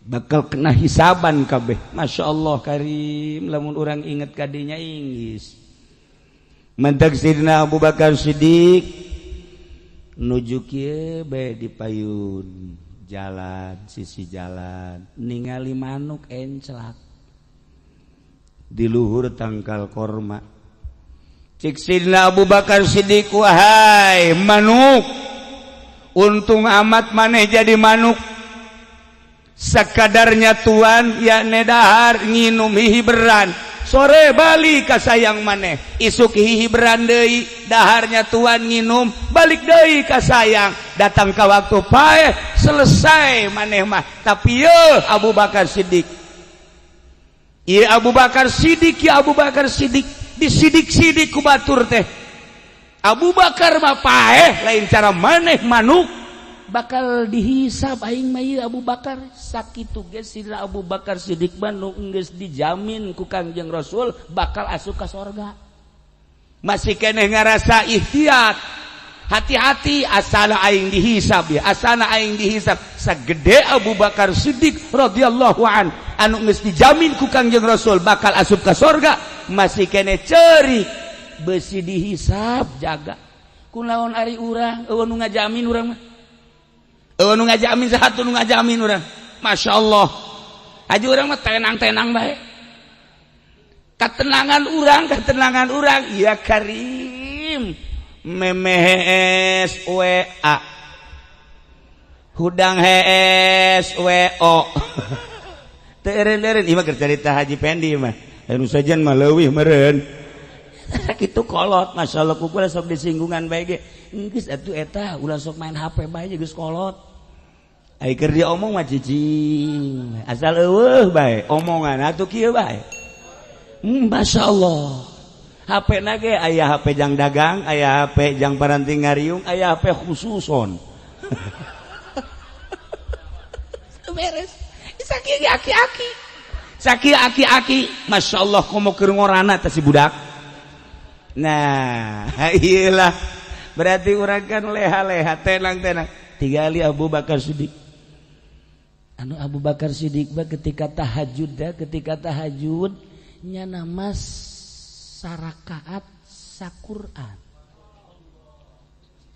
bakal kena hisaban kabeh. Masya Allah karim, lamun orang inget kadinya inggis. Mantak Sidina Abu Bakar Siddiq nuju kieu bae di payun jalan, sisi jalan, ningali manuk enclak di luhur tangkal korma. Cik Sidina Abu Bakar Siddiq, "Wahai manuk, untung amat maneh jadi manuk. Sakadarnya tuan ya dahar nginum hihiberan, sore balik ka sayang maneh. Isuk hihiberan deui, daharnya tuan nginum, balik deui ka sayang. Datang ke waktu paeh, selesai maneh mah. Tapi ye Abu Bakar Siddiq, ieu Abu Bakar Siddiq, ya Abu Bakar Siddiq, disidik-sidik ku batur teh. Abu Bakar mah paeh, lain cara maneh manuk bakal dihisab. Aing mah ieu Abu Bakar." Sakitu ge Sidina Abu Bakar Siddiq mah nu geus dijamin ku Kangjeng Rasul bakal asup ka sorga, masih keneh ngarasa ikhtiat, hati-hati, asana aing dihisab ya, asana aing dihisab. Sagede Abu Bakar Siddiq radhiyallahu an anu geus dijamin ku Kangjeng Rasul bakal asup ka sorga, masih keneh ceurik besi dihisab, jaga. Kunaon ari urang? Euweuh nu ngajamin urang mah. Euweuh nu ngajamin, satu nu ngajamin urang. Masya Allah, haji urang mah tenang-tenang bae. Ketenangan urang, ketenangan urang ya karim, memes WA, hudang HS WO, teu eureun-eureun. Ieu mah keur carita Haji Pendi mah, anu sajian mah leuwih meureun kitu kolot. Masya Allah, ku kula sok disinggungan bae ge, "Geus atuh eta, ulah sok main HP bae, geus kolot." Ai keur diomong mah cicing, asal euweuh bae omongan atuh kieu bae. Masya Allah, HP na ge aya HP jang dagang, aya HP jang paranting ngariung, aya HP khususon. Beres sakieu aki-aki, sakieu aki-aki. Masya Allah, komo keur ngorana teh si budak. Nah, iyalah, berarti urang kan leha-leha, tenang-tenang. Tigali Abu Bakar Siddiq, anu Abu Bakar Siddiq bah ketika tahajud ya, ketika tahajud nyana mas sarakaat saquran,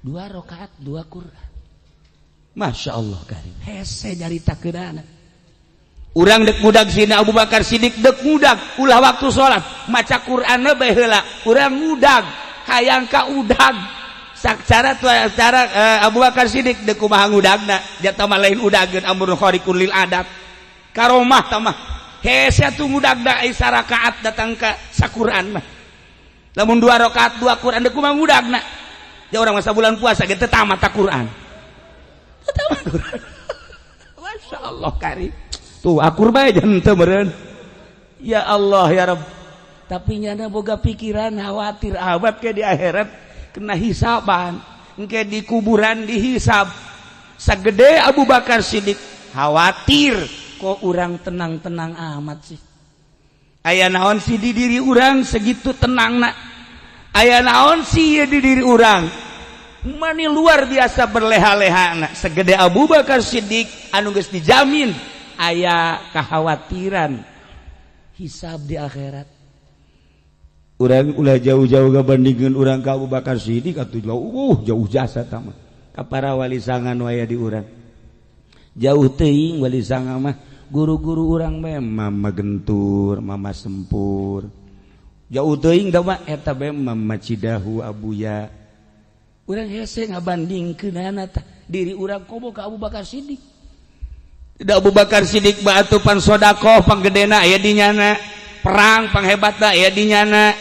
dua rakaat dua Quran. Masya Allah karim, hese nyarita keunana. Urang dek mudag sini Abu Bakar Siddiq, dek mudag ulah waktu sholat maca Quran bae heula. Urang mudag hayang ka udag sak cara tuh cara Abu Bakar Siddiq dek kumaha ngudagna jatah mah lain udageun, amrun khariqun lil adat, karomah tamah. Hese atuh ngudagna ai sarakaat datang ka saquran mah. Lamun dua rakaat dua Quran, dek kumaha ngudagna? Ya urang masa bulan puasa ge teu tamat Quran, teu tamat Quran. Masya Allah karim, tuh akur bae jangan teu meureun. Ya Allah ya Rabb, tapi nyana boga pikiran khawatir amat ke di akhirat kena hisaban, engke di kuburan dihisab. Sagede Abu Bakar Siddiq khawatir, kok urang tenang-tenang amat sih? Aya naon sih di diri urang segitu tenang nak? Aya naon sih di diri urang mani luar biasa berleha-leha nak? Segede Abu Bakar Siddiq anu geus dijamin aya kekhawatiran hisab di akhirat. Urang ulah jauh-jauh gabandingkeun urang ka Abu Bakar Siddiq atuh, jauh jauh jasa tama ka para wali sanga nu aya di urang. Jauh teuing wali sanga mah, guru-guru urang bae, Mama Gentur, Mama Sempur. Jauh teuing da mah, eta bae Mama Cidahu, Abuya. Urang hese ngabandingkeunana tah diri urang komo ka Abu Bakar Siddiq. Tidak, Abu Bakar Siddiq batu pan sodakoh panggedena aya di nyana, perang panghebatna aya di nyana,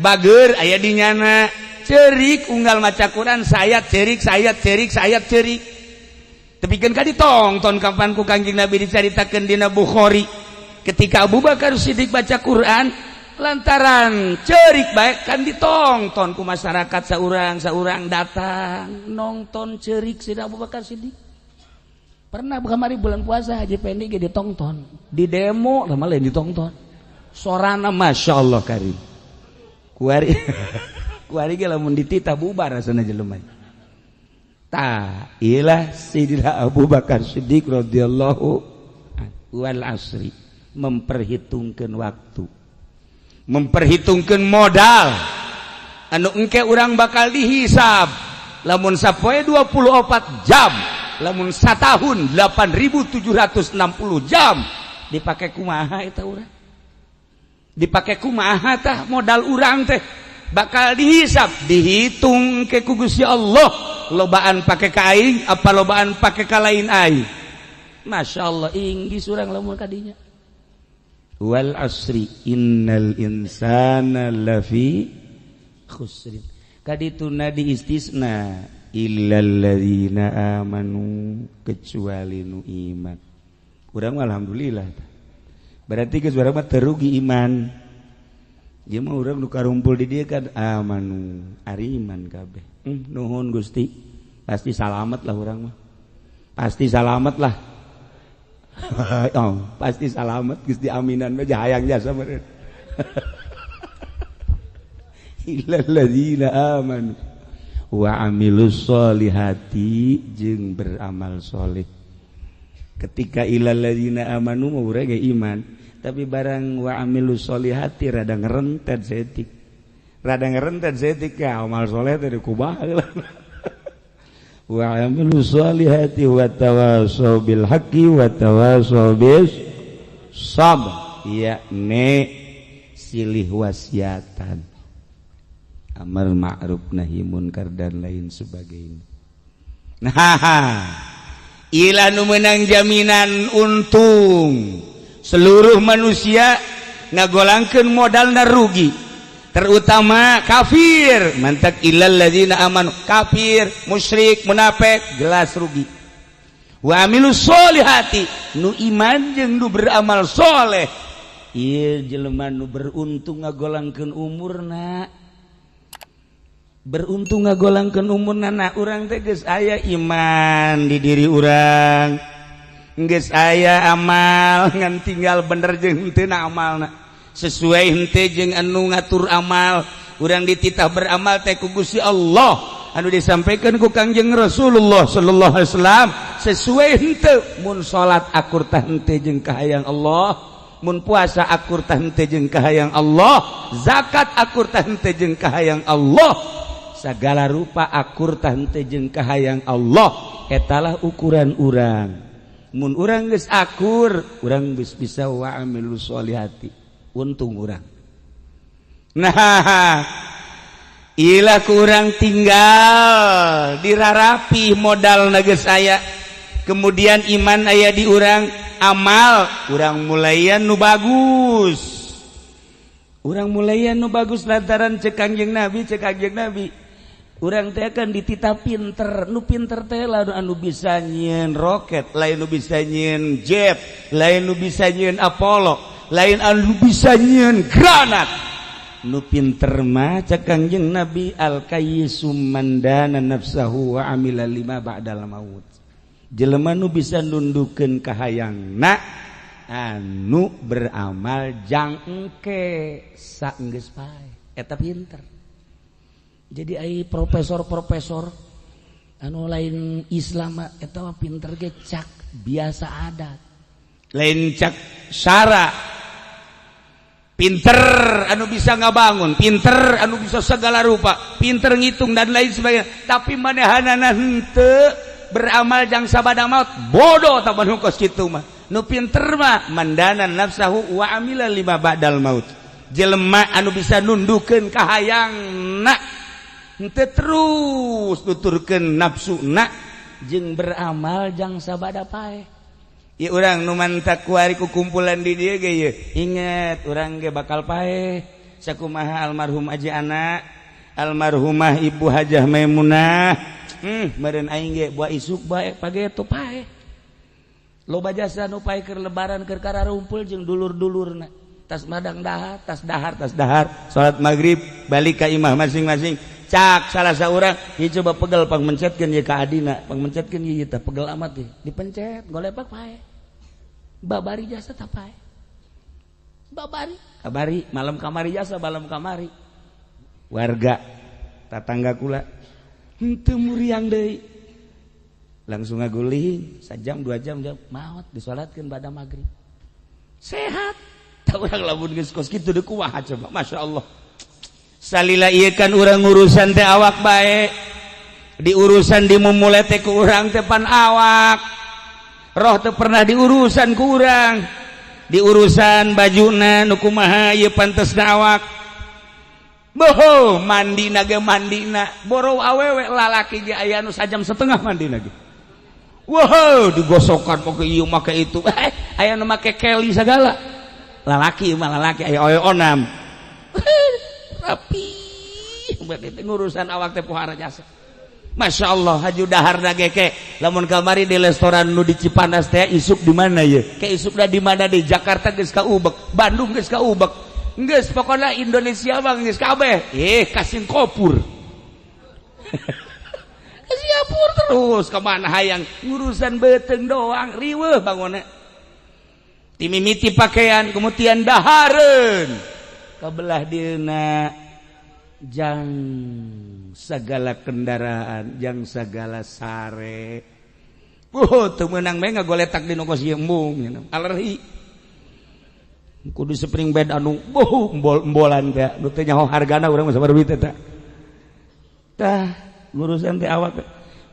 bager aya di nyana, cerik unggal maca Quran sayat cerik, sayat cerik, sayat cerik. Tapi kan ditongton kapan ku Kangjeng Nabi dicaritakeun dina Bukhari, ketika Abu Bakar Siddiq baca Quran lantaran cerik baik kan ditongton ku masyarakat, saurang saurang datang nonton cerik si Abu Bakar Siddiq. Pernah kamari bulan puasa Haji Pendi ge ditongton, di demo lama lain ditongton sorana. Masya Allah karim. Kuari kuari ge lamun dititah bubar rasana jelema. Tah, ilah Sayyidina Abu Bakar Siddiq radhiyallahu anhu, wal asri, memperhitungkan waktu, memperhitungkan modal anu engke urang bakal dihisab. Lamun sapoe 24 jam, lamun satahun 8760 jam, dipakai kumaha eta urang, dipakai kumaha tah modal urang teh bakal dihisab, dihitung ke ku Gusti Allah. Lobaan pake ka aing apa lobaan pake ka lain aing? Masya Allah, inggis urang lamun kadinya. Wal asri innal insana lafi khusrin, kadituna diistisna illal ladzina amanu, kecuali nu iman. Urang alhamdulillah, berarti geus urang mah teu rugi iman. Ieu mah urang nu karumpul di dieu kan amanu, ari iman kabeh. Nuhun Gusti, pasti salamet lah urang mah, pasti salamet lah. Oh, pasti salamet Gusti, aminan mah hayang jasa meureun. Illal ladzina amanu wa amilus solihati, jeung beramal soleh. Ketika illal ladzina amanu mah urang ge iman, tapi barang wa amilus solihati rada ngerentet setik, rada ngerentet setik ya, amal soleh teh kumaha. Wa amilus solihati wa tawassaw bil haqqi wa tawassaw bis sabr, yakni silih wasiatan, amar ma'ruf nahi munkar, dan lain sebagainya. Nah, ilah nu menang jaminan untung. Seluruh manusia ngagolangkeun modalna rugi, terutama kafir. Mantak illal ladzina amanu, kafir, musyrik, munafik jelas rugi. Wa amilus solihati, nu iman jeung nu beramal soleh, ieu jelema nu beruntung ngagolangkeun umurna, beruntung ngagolangkeun umurna. Nah, urang teh geus aya iman di diri urang, geus aya amal, ngan tinggal bener jeung henteu amalna, sesuai henteu jeung anu ngatur amal. Urang dititah beramal teh ku Gusti Allah, anu disampaikan ku Kangjeng Rasulullah sallallahu alaihi wasallam, sesuai henteu? Mun salat akur tah henteu jeung kahayang Allah? Mun puasa akur tah henteu jeung kahayang Allah? Zakat akur tah henteu jeung kahayang Allah? Segala rupa akur tah henteu jeung kahayang Allah? Etalah ukuran urang. Mun urang geus akur, urang geus bisa wa amilus solihati, untung urang. Nah, ilah kurang tinggal dirarapi modal geus aya, kemudian iman aya di urang, amal urang mulaian nu bagus, urang mulaian nu bagus, lantaran cek Kangjeng Nabi, cek Kangjeng Nabi, urang teh kan dititah pinter. Nu pinter teh lah anu bisa nyieun roket, lain nu bisa nyieun jet, lain nu bisa nyieun Apollo, lain anu bisa nyieun granat. Nu pinter mah cek Kangjeng Nabi, al kayyisu man dana nafsahu wa amila lima ba'dal maut, jelema nu bisa nundukeun kahayangna, anu beramal jang engke saenggeus paeh, eta pinter. Jadi ai profesor-profesor anu lain Islam eta mah pinter ge cak biasa adat, lain cak syara. Pinter anu bisa ngabangun, pinter anu bisa segala rupa, pinter ngitung dan lain sebagainya, tapi manehanana henteu beramal jang sabada maut, bodoh tak manu kos kitu mah. Nu pinter mah mandana nafsahu wa amila lima ba'dal maut, jelema anu bisa nundukeun kahayangna, henteu terus nuturkeun nafsuna, jeung beramal jang sabada paeh. Ya, urang nu mantak kuari ku kumpulan di dieu ge ye, inget urang ge bakal paeh. Sakumaha almarhum Aji Anak, almarhumah Ibu Hajah Maimunah, meureun aing ge buah isuk bae pageto paeh. Loba jasa nu paeh keur lebaran, keur kararumpul jeung dulur-dulurna, tas madang dahar, tas dahar, tas dahar, salat maghrib balik ka imah masing-masing. Cak salah seorang, ieu coba pegel, pang mencetkeun ye ka adina, pang mencetkeun ieu teh pegel amat teh, dipencet golepak, paeh. Babari jasa tah paeh, babari kabari malam kamari jasa malam kamari. Warga tatangga kula henteu muriang deui. Langsung ngaguling sajam 2 jam jam maot disolatkeun pada maghrib. Sehat. Tah urang lamun geus kos kitu deui kumaha coba? Masya Allah. Salila ieu kan urang urusan teh awak bae. Diurusan dimumule teh ku urang teh pan awak. Roh teh pernah diurusan ku urang. Diurusan bajuna nu kumaha ieu pantesna awak. Boho mandina ge mandina boro awewe lalaki ge aya nu sajam setengah mandina ge. Wow, digosokan make ieu make itu. Aya nu make keli segala. Lalaki mah lalaki aya oe onam. Rapi. Berarti ngurusan awak teh pohara jasa. Masya Allah, haju dahar ge ke. Lamun kamari di restoran nu di Cipanas teh isuk di mana ye? Ke isukna di mana di Jakarta geus kaubek, Bandung geus kaubek. Geus pokona Indonesia mah geus kabeh. Ka Singapura. Ke Singapura terus kemana hayang ngurusan beuteung doang riweuh bangunna. Timimiti pakaian kemudian dahareun. Kabelah dieuna jang segala kendaraan, jang segala sare. Oh, teu meunang bae ngagoletak di nu kos ieu embung alergi. Kudu spring bed anu boh embol-embolan teh nu teu nyaho hargana urang mah sabar duit eta. Tah, ngurusan teh awak.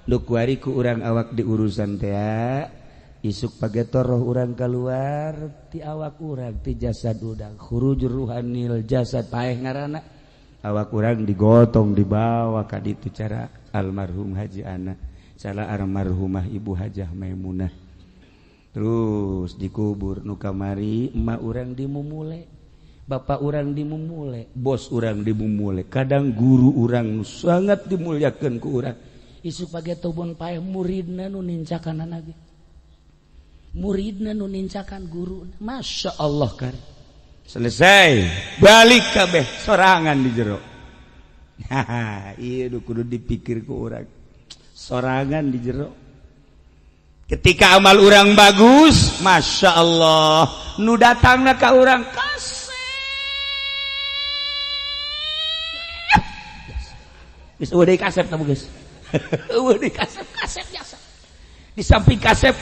Nu kuari ku urang awak diurusan teh isuk pagetor roh urang keluar ti awak urang ti jasad urang khurujur ruhanil jasad paeh ngaranna. Awak urang digotong dibawa ka ditu cara almarhum Haji Ana, cara almarhumah Ibu Hajah Maimunah. Terus dikubur nu kamari emak urang dimumule, bapak urang dimumule, bos urang dimumule, kadang guru urang nu sangat dimuliakeun ku urang. Isuk pageto pun paeh muridna nu nincakan ge. Muridna nu nincakan guru. Masya Allah kari. Selesai, balik kabeh sorangan di jero. Haha, iya kudu dipikir ku urang. Sorangan di jero. Ketika amal urang bagus, Masya Allah, nu datangna ka urang kasep. Geus eueuh deui kasep tah geus. Eueuh deui kasep, kasep biasa. Di samping kasep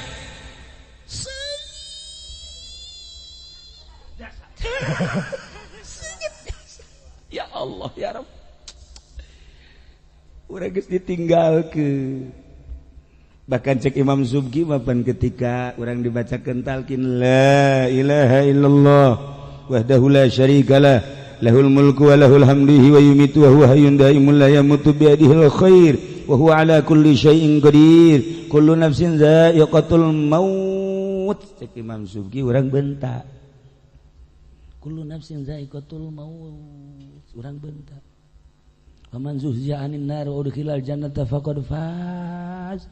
ya Allah ya Rabb. Urang geus ditinggalkeun. Bahkan cek Imam Subki mapan ketika urang dibacakeun talqin la ilaha illallah wahdahu la syarikalah lahul mulku wa lahul hamdu wa yumitu wa huwa hayyun daimun la yamutu bi yadihil khair wa huwa ala kulli syai'in qadir kullu nafsin za'iqatul maut. Cek Imam Subki urang bentak kullu nafsin za'iqatul maut urang bentak faman zuhzi'a 'anil nar wa udkhilal jannata faqad faz.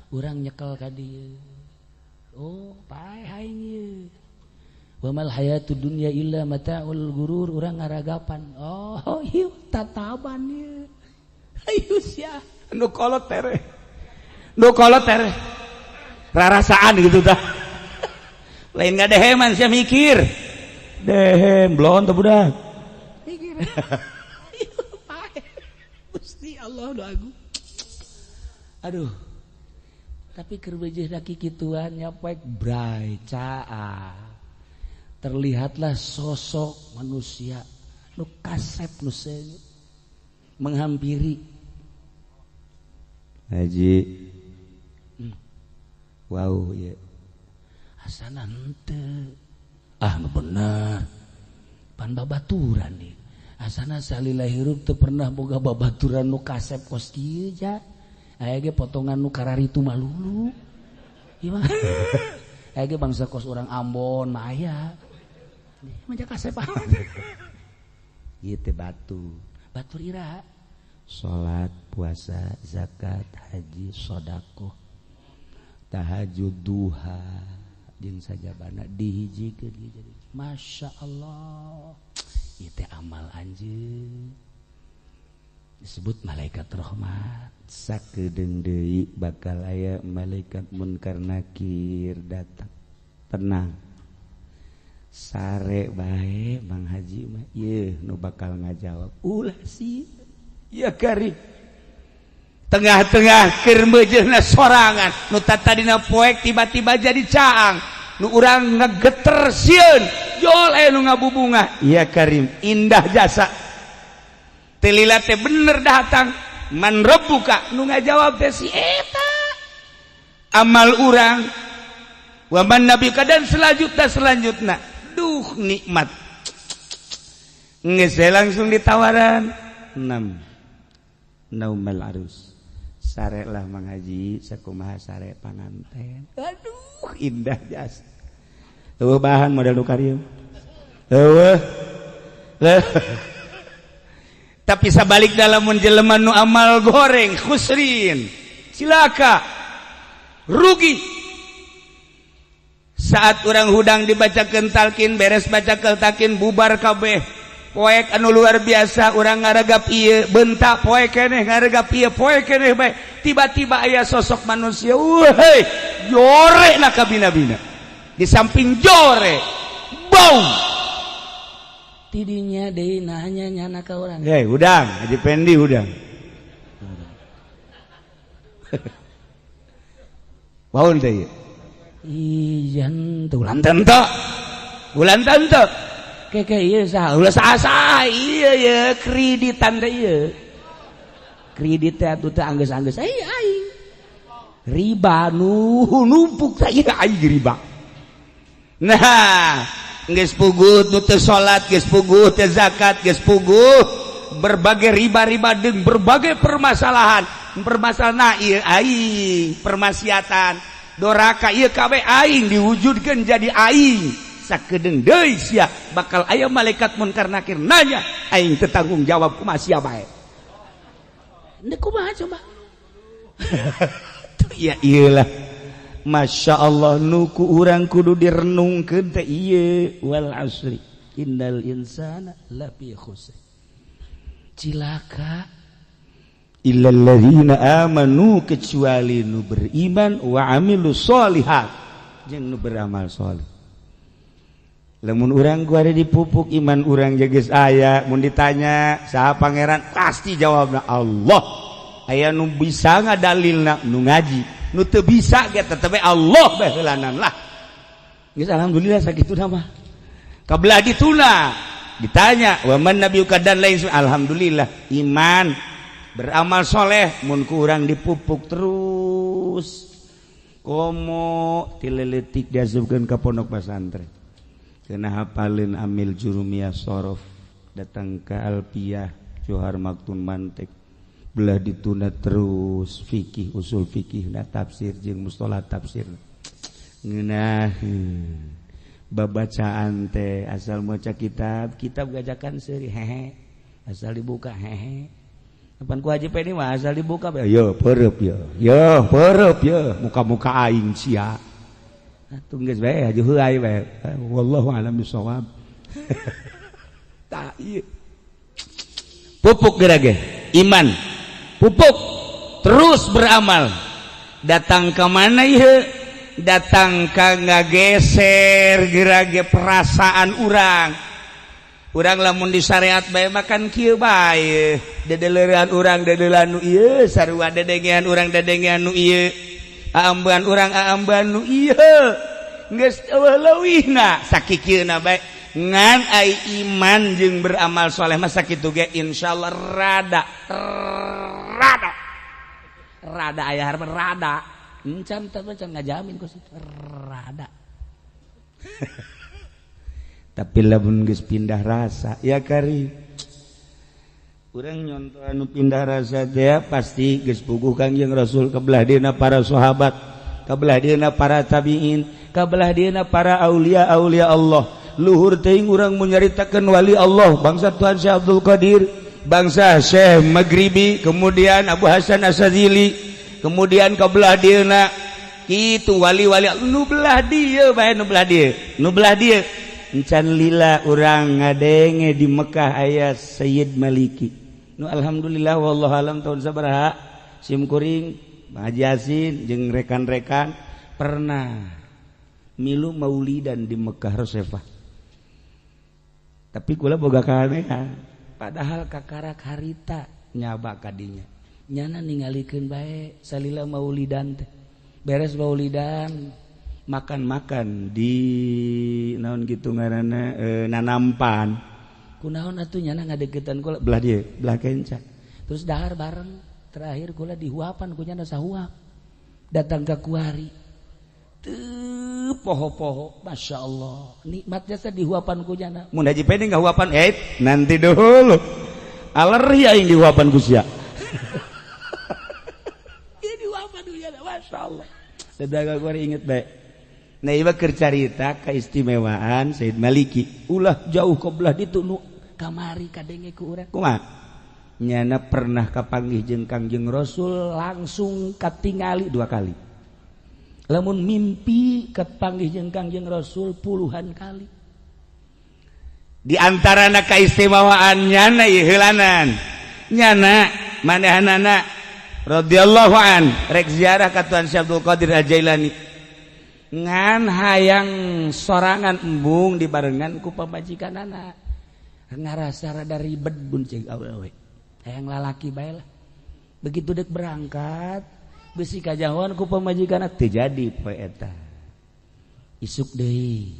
Urang nyekel ka dieu. Oh, paeh aing ieu. Wa mal hayatud dunya illa mata'ul gurur, urang ngaragapan. Oh, ieu tataban ieu. Hayu sia, nu kolot tere. Nu kolot tere. Rarasaan gitu tah. Lain ngadeheman sia mikir. Dehem blon teh budak. Mikir. Paeh. Gusti Allah nu agung. Aduh. Tapi keur beujeun daki kituan nyapek bray caa. Terlihatlah sosok manusia nu kasep nu seungit menghampiri Haji. Wow ya. Asana henteu. Ah nu bener. Pan babaturan nih. Asana salila hirup teu pernah boga babaturan nu kasep kos kieu ja. Aya ge potongan nu kararitu malulu. Ieu mah. Aya ge bangsa kos urang Ambon mah aya. Mah kasep amat. Ieu teh batu. Batur iraha. Salat, puasa, zakat, haji, sedekah, tahajud, duha, jeung sajabana dihijikeun jadi. Masya Allah. Ieu teh amal anjeun. Disebut malaikat rahmat. Sakedeung deui bakal aya malaikat munkar nakir datang. Tenang. Sare bae Bang Haji mah ieu nu bakal ngajawab ulah sih ya kari. Tengah-tengah keur meujeuna sorangan nu tadina poek tiba-tiba jadi caang, nu urang ngegeter sieun jol aya nu ngabubunga ya karim indah jasa. Telila teh bener datang man rabbuka nu ngajawab teh si eta amal urang wa man nabiyuka dan selanjutna. Duh nikmat geus langsung ditawaran enam naumal arus sare lah Mang Haji sakumaha sare panganten. Aduh indah jasa. Eueuh bahan modal nu karieu eueuh. Tapi sabalik dalam jelema nu amal goreng khusrin cilaka rugi. Saat orang hudang dibacakeun talkin beres baca talkin bubar kabeh poek anu luar biasa urang ngaragap ieu bentak poek keneh ngaragap ieu poek keneh bae tiba-tiba aya sosok manusia weh jore na kabina-bina di samping jore bau tidinya deui nanya nyana ka urang. Hei hudang Haji Pendi hudang baun teh ieu. Ijan tuh ulan tente ulan tente keke ieu saha ulah saha ieu ye kreditan teh ieu kredit teh atuh teh anggeus-anggeus ai aing riba nu numpuk teh ieu aing riba. Nah geus puguh nu teu salat geus puguh teu zakat geus puguh berbagai riba-riba jeung berbagai permasalahan permasalahan ieu aing permaksiatan doraka ieu kabeh aing diwujudkeun jadi aing sakedeung deui sia bakal aya malaikat munkar nakir nanya aing teu tanggung jawab kumaha sia bae. Ndek kumaha coba. Tuh ya iyalah Masya Allah nu ku urang kudu direnungkeun teh ieu wal asri innal insana lafi khusr cilaka illalladzina amanu kecuali nu beriman wa amilu sholihat jeung nu beramal sholih. Lamun urang ku ada dipupuk iman urang geus aya mun ditanya saha pangeran pasti jawabna Allah. Aya nu bisa ngadalilna nu ngaji nu teu bisa ge tetep Allah bae heulanan lah. Geus alhamdulillah sakitu mah. Kabelah dituna ditanya wa man nabiyuka dan lain alhamdulillah iman beramal soleh mun ku urang dipupuk terus komo tileletik diasupkeun ka pondok pesantren kena hafalin amil jurumiyah sorof datang ke alpiyah johar maktun mantek belah ditunda terus fikih usul fikih na tafsir jeung mustolah tafsir ngeunaheun babacaan teh asal maca kitab kitab gajakan seuri hehe asal dibuka hehe Kapan ku Haji Peni mah asal dibuka yo peureub yo yo peureub yo muka-muka aing sia atuh geus bae haji heulai bae wallahu alam bisawab. Tah ieu pupuk gerage iman pupuk terus beramal datang ke mana ieu datang ka ngageser gerage perasaan urang urang lamun di syariat bae makan kieu bae dedeleran urang dedelan nu ieu sarua dedengean urang dedengean nu ieu aambean urang aambean nu ieu geus eueuh leuwihna sakikieuna bae ngan ai iman jeung beramal soleh mah sakitu ge insyaallah rada rada rada aya harapan rada encan teh can ngajamin ku rada. Tapi lamun geus pindah rasa ya kari urang nyontoh anu pindah rasa teh pasti geus puguh Kangjeng Rasul kabelah dieuna para sahabat kabelah dieuna para tabiin kabelah dieuna para aulia aulia Allah luhur teuing urang mun nyaritakeun wali Allah bangsa Tuhan Syekh Abdul Qadir bangsa Syekh Maghribi kemudian Abu Hasan Asy-Syadzili kemudian kabelah dieuna kitu wali-wali nu belah dieu bae nu belah dieu nu belah dieu encan lila urang ngadenge di Mekah aya Sayyid Maliki nu alhamdulillah wallahu alam tahun sabaraha sim kuring Haji Yasin jeung rekan-rekan pernah milu maulidan di Mekah Rosefah. Tapi kula boga kaanehan, padahal kakarak harita nyaba kadinya, nyana ningalikeun bae salila maulidan teh. Beres maulidan, makan-makan di naon gitu ngaranna, Nanampan. Kunaon atuh nyana ngadeukeutan kula belah dieu, belah kenca. Terus dahar bareng, terakhir kula dihuapan ku nyana sahuap. Datang ke kuari. Teu poho-poho, Masya Allah. Nikmatnya teh dihuapan ku nyana. Mun Haji Pedi nggak huapan, eh nanti dulu. Alergi aing dihuapan ku sia. Ieu dihuapan ku nyana, Masya Allah. Dagang kuari inget bae. Nah, ieu keur carita keistimewaan Said Maliki. Ulah jauh ke belah ditu, nu kamari kadenge ku urang. Kumaha? Nyana pernah kapanggih jeung Kangjeng Rasul langsung katingali dua kali. Lamun mimpi kapanggih jeung Kangjeng Rasul puluhan kali. Di antarana keistimewaan nyana ieu heulanan. Nyana manehanana radhiyallahu an rek ziarah ka Tuan Syekh Abdul Qadir Al-Jailani. Ngan hayang sorangan, embung dibarengan ku pamajikanana. Ngarasa rada ribet bun cek awewe. Hayang lalaki bae lah. Begitu dek berangkat, bisi kajahoan ku pamajikanna, teu jadi poe eta. Isuk deui.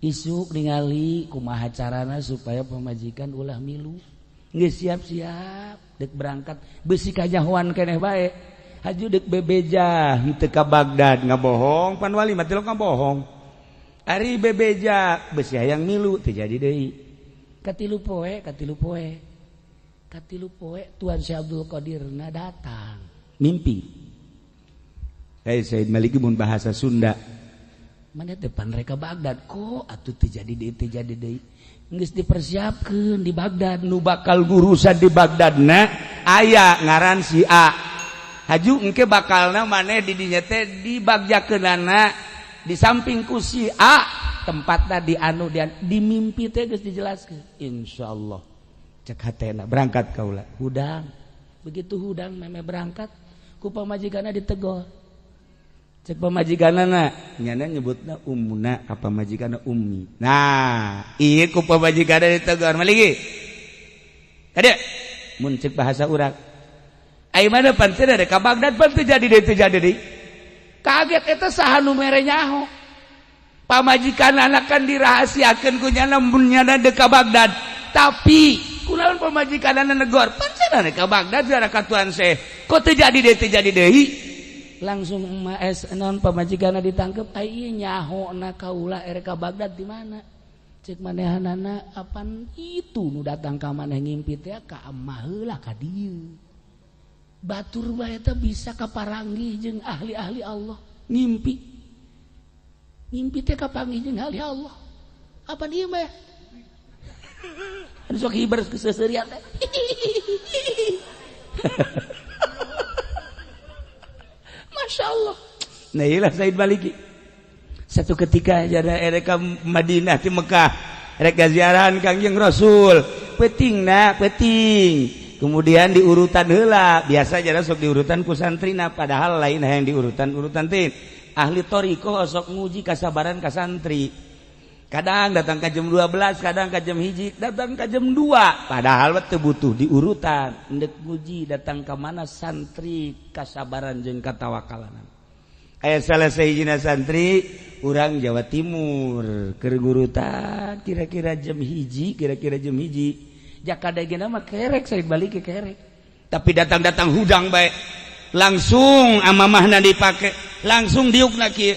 Isuk ningali kumaha carana supaya pamajikan ulah milu. Geus siap-siap dek berangkat, bisi kajahoan keneh bae. Haju dek bebeja henteu ka Baghdad, ngabohong pan wali mah tilok ngabohong. Ari bebeja besi hayang milu, teu jadi deui. Katilu poe, katilu poe. Katilu poe Tuan Syekh Abdul Qadir na datang. Mimpi. Hei Said Maliki mun bahasa Sunda. Mana depan mereka Baghdad kok atuh teu jadi deui, teu jadi deui. Geus dipersiapkeun di Baghdad. Nu bakal ngurusan di Baghdad na aya ngaran si A. Haju engke bakalna maneh di dinya teh dibagjakeunana di samping ku si A, tempatna di anu di mimpi teh geus dijelaskeun. Insyaallah cek hatena berangkat kaula. Hudang. Begitu hudang meme berangkat ku pamajikanna ditegor. Cek pamajikanna, nyana nyebutna ummuna ka pamajikanna ummi. Nah, ieu ku pamajikanna ditegor maligi. Kade mun cek bahasa urang. Ai mana pan teu ada ka Baghdad pan teu jadi deui, teu jadi deui. Kaget eta saha nu mere nyaho. Pamajikanana kan dirahasiakeun ku nyana mun nyana deuk ka Baghdad. Tapi kunaon pamajikanana negor? Pan cenah ka Baghdad ziarah ka Tuan Syekh. Kok teu jadi deui, teu jadi deui? Langsung emak es non pamajikanna ditangkep, ai ieu nyaho na kaula erek ka Baghdad di mana? Cek manehanana, apan itu nu datang ka maneh ngimpi teh ka emah heula ka dieu. Batur bae teh bisa kaparanggih jeung ahli-ahli Allah ngimpi. Ngimpi teh kapanggih jeung ahli Allah. Apan ieu mah? Anu sok hiber keseuserian teh. Masya Allah. Nah iyalah Said Maliki. Satu ketika jada erek ka Madinah ti Mekah, erek ziarahan Kangjeng Rasul. Peting na, peting. Kemudian diurutan heula, biasa jada sok diurutan ku santrina, padahal lain yang diurutan urutan teh. Ahli thariqah sok nguji kasabaran ka santri. Kadang datang ka jam 12, kadang ka jam 1, datang ka jam 2. Padahal teu butuh diurutan. Ndek nguji datang ka mana santri kasabaran jeung katawakalanan. Aya salah sahijina santri urang Jawa Timur keur ngurutan kira-kira jam 1, kira-kira jam 1. Jakada gena mah kerek saya balik ke kerek. Tapi datang-datang hudang bae. Langsung amamahna dipake, langsung diukna kieu.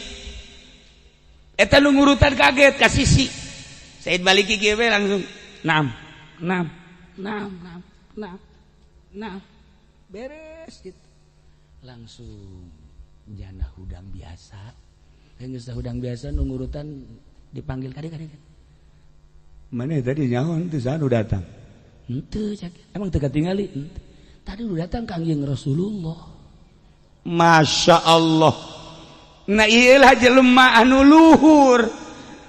Eta nu ngurutan kaget ka sisi. Said Maliki kieu we langsung naam, naam, naam, naam, naam, naam. Beres gitu. Langsung jana hudang biasa. Geus hudang biasa nu ngurutan dipanggil kade-kade. Mana tadi nyaho teu saha nu datang? Henteu cak. Emang teu katingali? Henteu. Tadi udah datang Kangjeng Rasulullah. Masya Allah. Nah iyalah jelema anu luhur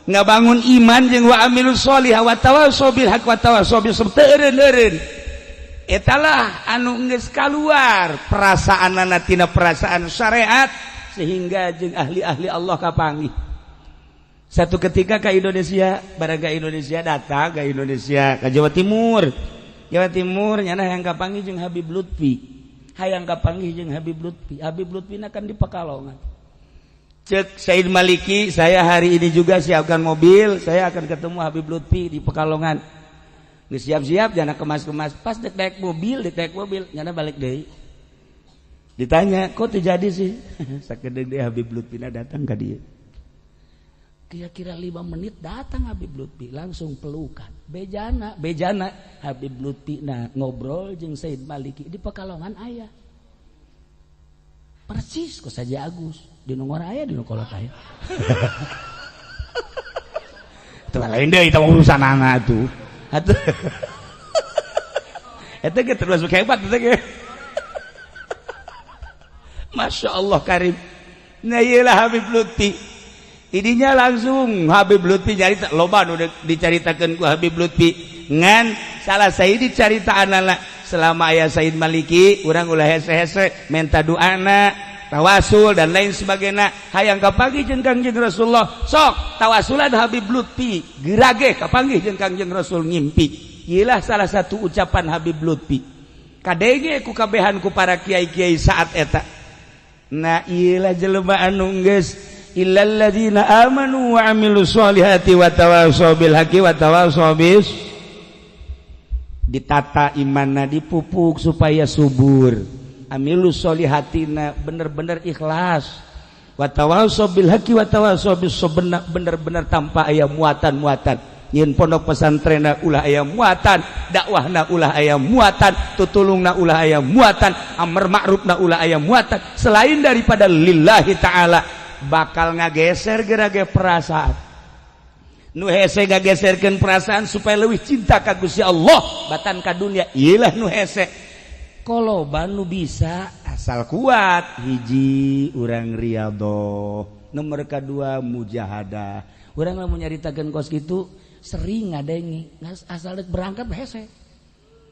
ngabangun iman jeung wa amilus sholihah wa tawassaw bil haqq wa tawassaw bis sabr, teu eureun-eureun. Etalah anu geus kaluar perasaanana tina perasaan syariat sehingga jeung ahli-ahli Allah kapanggih. Satu ketika ke Indonesia, barang ke Indonesia, datang ke Indonesia, ke Jawa Timur. Jawa Timur nyana hayang kapanggih jeung Habib Lutfi, hayang kapanggih jeung Habib Lutfi. Habib Lutfi kan di Pekalongan. Cek Said Maliki, "Saya hari ini juga siapkan mobil, saya akan ketemu Habib Lutfi di Pekalongan." Geus siap-siap jana, kemas-kemas, pas dek naik mobil, dek naik mobil nyana balik deui. Ditanya, "Kok terjadi sih?" Sakedeung deui Habib Lutfi datang ke dia. Kira-kira 5 menit datang Habib Lutfi, langsung pelukan. Bejana bejana Habib Lutfi. Nah, ngobrol jeung Said Maliki di Pekalongan aya persis kok saja Agus di nongor aya, di kolot aya. Itu lain deh, itu urusan anak tuh. Atuh eta ge termasuk hebat eta ge. Masya Allah karim. Nah, iyalah Habib Lutfi. Idinya langsung Habib Lutfi nyarita, loba nu dicaritakeun ku Habib Lutfi. Ngan salah saya dicarita anak selama aya Said Maliki, urang ulah hese-hese minta doana, tawasul dan lain sebagainya. Hayang kapanggih jeung Kangjeng Rasulullah, sok tawasulan Habib Lutfi, gerage kapanggih jeung Kangjeng Rasul ngimpi. Iyalah salah satu ucapan Habib Lutfi. Kadenge ku kabehan ku para kiai-kiai saat eta. Nah, iyalah jelema anu geus illal ladzina amanu wa amilus solihati wa tawassaw bil haqqi wa tawassaw bis. Ditata imanna, dipupuk supaya subur, amilus solihatina bener-bener ikhlas, wa tawassaw bil haqqi wa tawassaw bis bener-bener tanpa aya muatan-muatan. Nyin pondok pesantren ulah aya muatan, dakwahna ulah aya muatan, tutulungna ulah aya muatan, amar ma'rufna ulah aya muatan selain daripada lillahi ta'ala. Bakal ngageser gerage perasaan nu hese, ngageserkeun perasaan supaya lebih cinta ka Gusti Allah batan ka dunia. Iyalah nu hese. Koloba nu bisa asal kuat. Hiji, urang riyadhoh, nomor kedua mujahadah. Urang lamun nyaritakeun kos kitu sering ngadengi, asal dek berangkat hese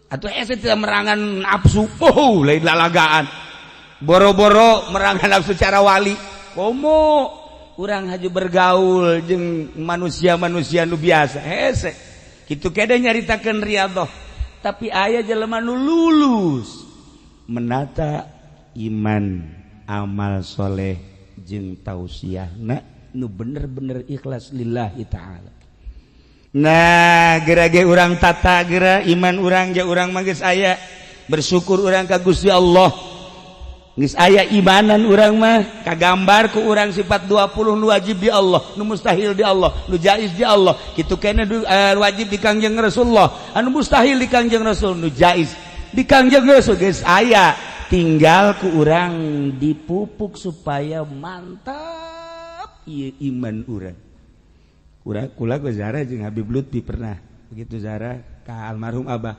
atau hese tidak merangan nafsu. Oh, lain lalagaan, boro-boro merangan nafsu cara wali. Komo urang haju bergaul jeung manusia-manusia nu biasa hese kitu kede nyaritakeun riyadhoh. Tapi aya jelema nu lulus menata iman, amal soleh jeung tausiahna nu bener-bener ikhlas lillahi ta'ala. Nah, gerage urang tata gera iman urang ja, urang mah geus aya bersyukur urang ka Gusti Allah, geus aya imanan urang mah, kagambar ku urang sifat 20 nu wajib di Allah, nu mustahil di Allah, nu jaiz di Allah. Kitu kene wajib di Kangjeng Rasulullah, anu mustahil di Kangjeng Rasul, nu jaiz di Kangjeng Rasul geus aya, tinggal ku urang dipupuk supaya mantap ieu iman urang. Kura kula ge ziarah jeung Habib Lutfi pernah begitu ziarah ka almarhum Abah.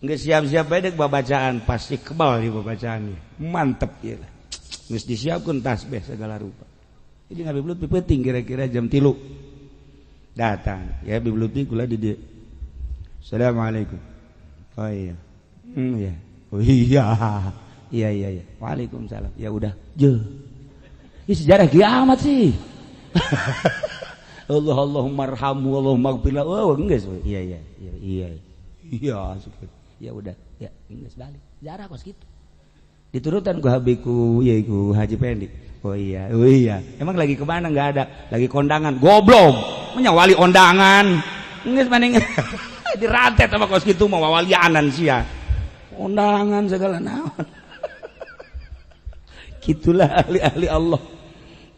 Geus siap-siap bae dek babacaan, pasti kebal di babacaannya, mantep ieu lah. Geus disiapkeun tasbih segala rupa. Jadi Habib Lutfi penting kira-kira jam 3 datang ya Habib Lutfi, kula di dieu. Assalamualaikum. Oh iya, iya, oh iya, iya, waalaikumsalam. Ya udah je. Ini sejarah kiamat sih. Allah Allahumma arhamhu, Allahumma ighfir. Oh, enggak. Iya, ya udah ya, geus balik. Jarah kos gitu diturutan ku habiku ya, ku Haji Pendi. Oh iya, oh iya, emang lagi kemana? Nggak ada, lagi kondangan. Goblok, menyawali ondangan geus maning dirantet sama kos gitu, mau wawalianan sia, undangan segala naon. Gitulah ahli-ahli Allah.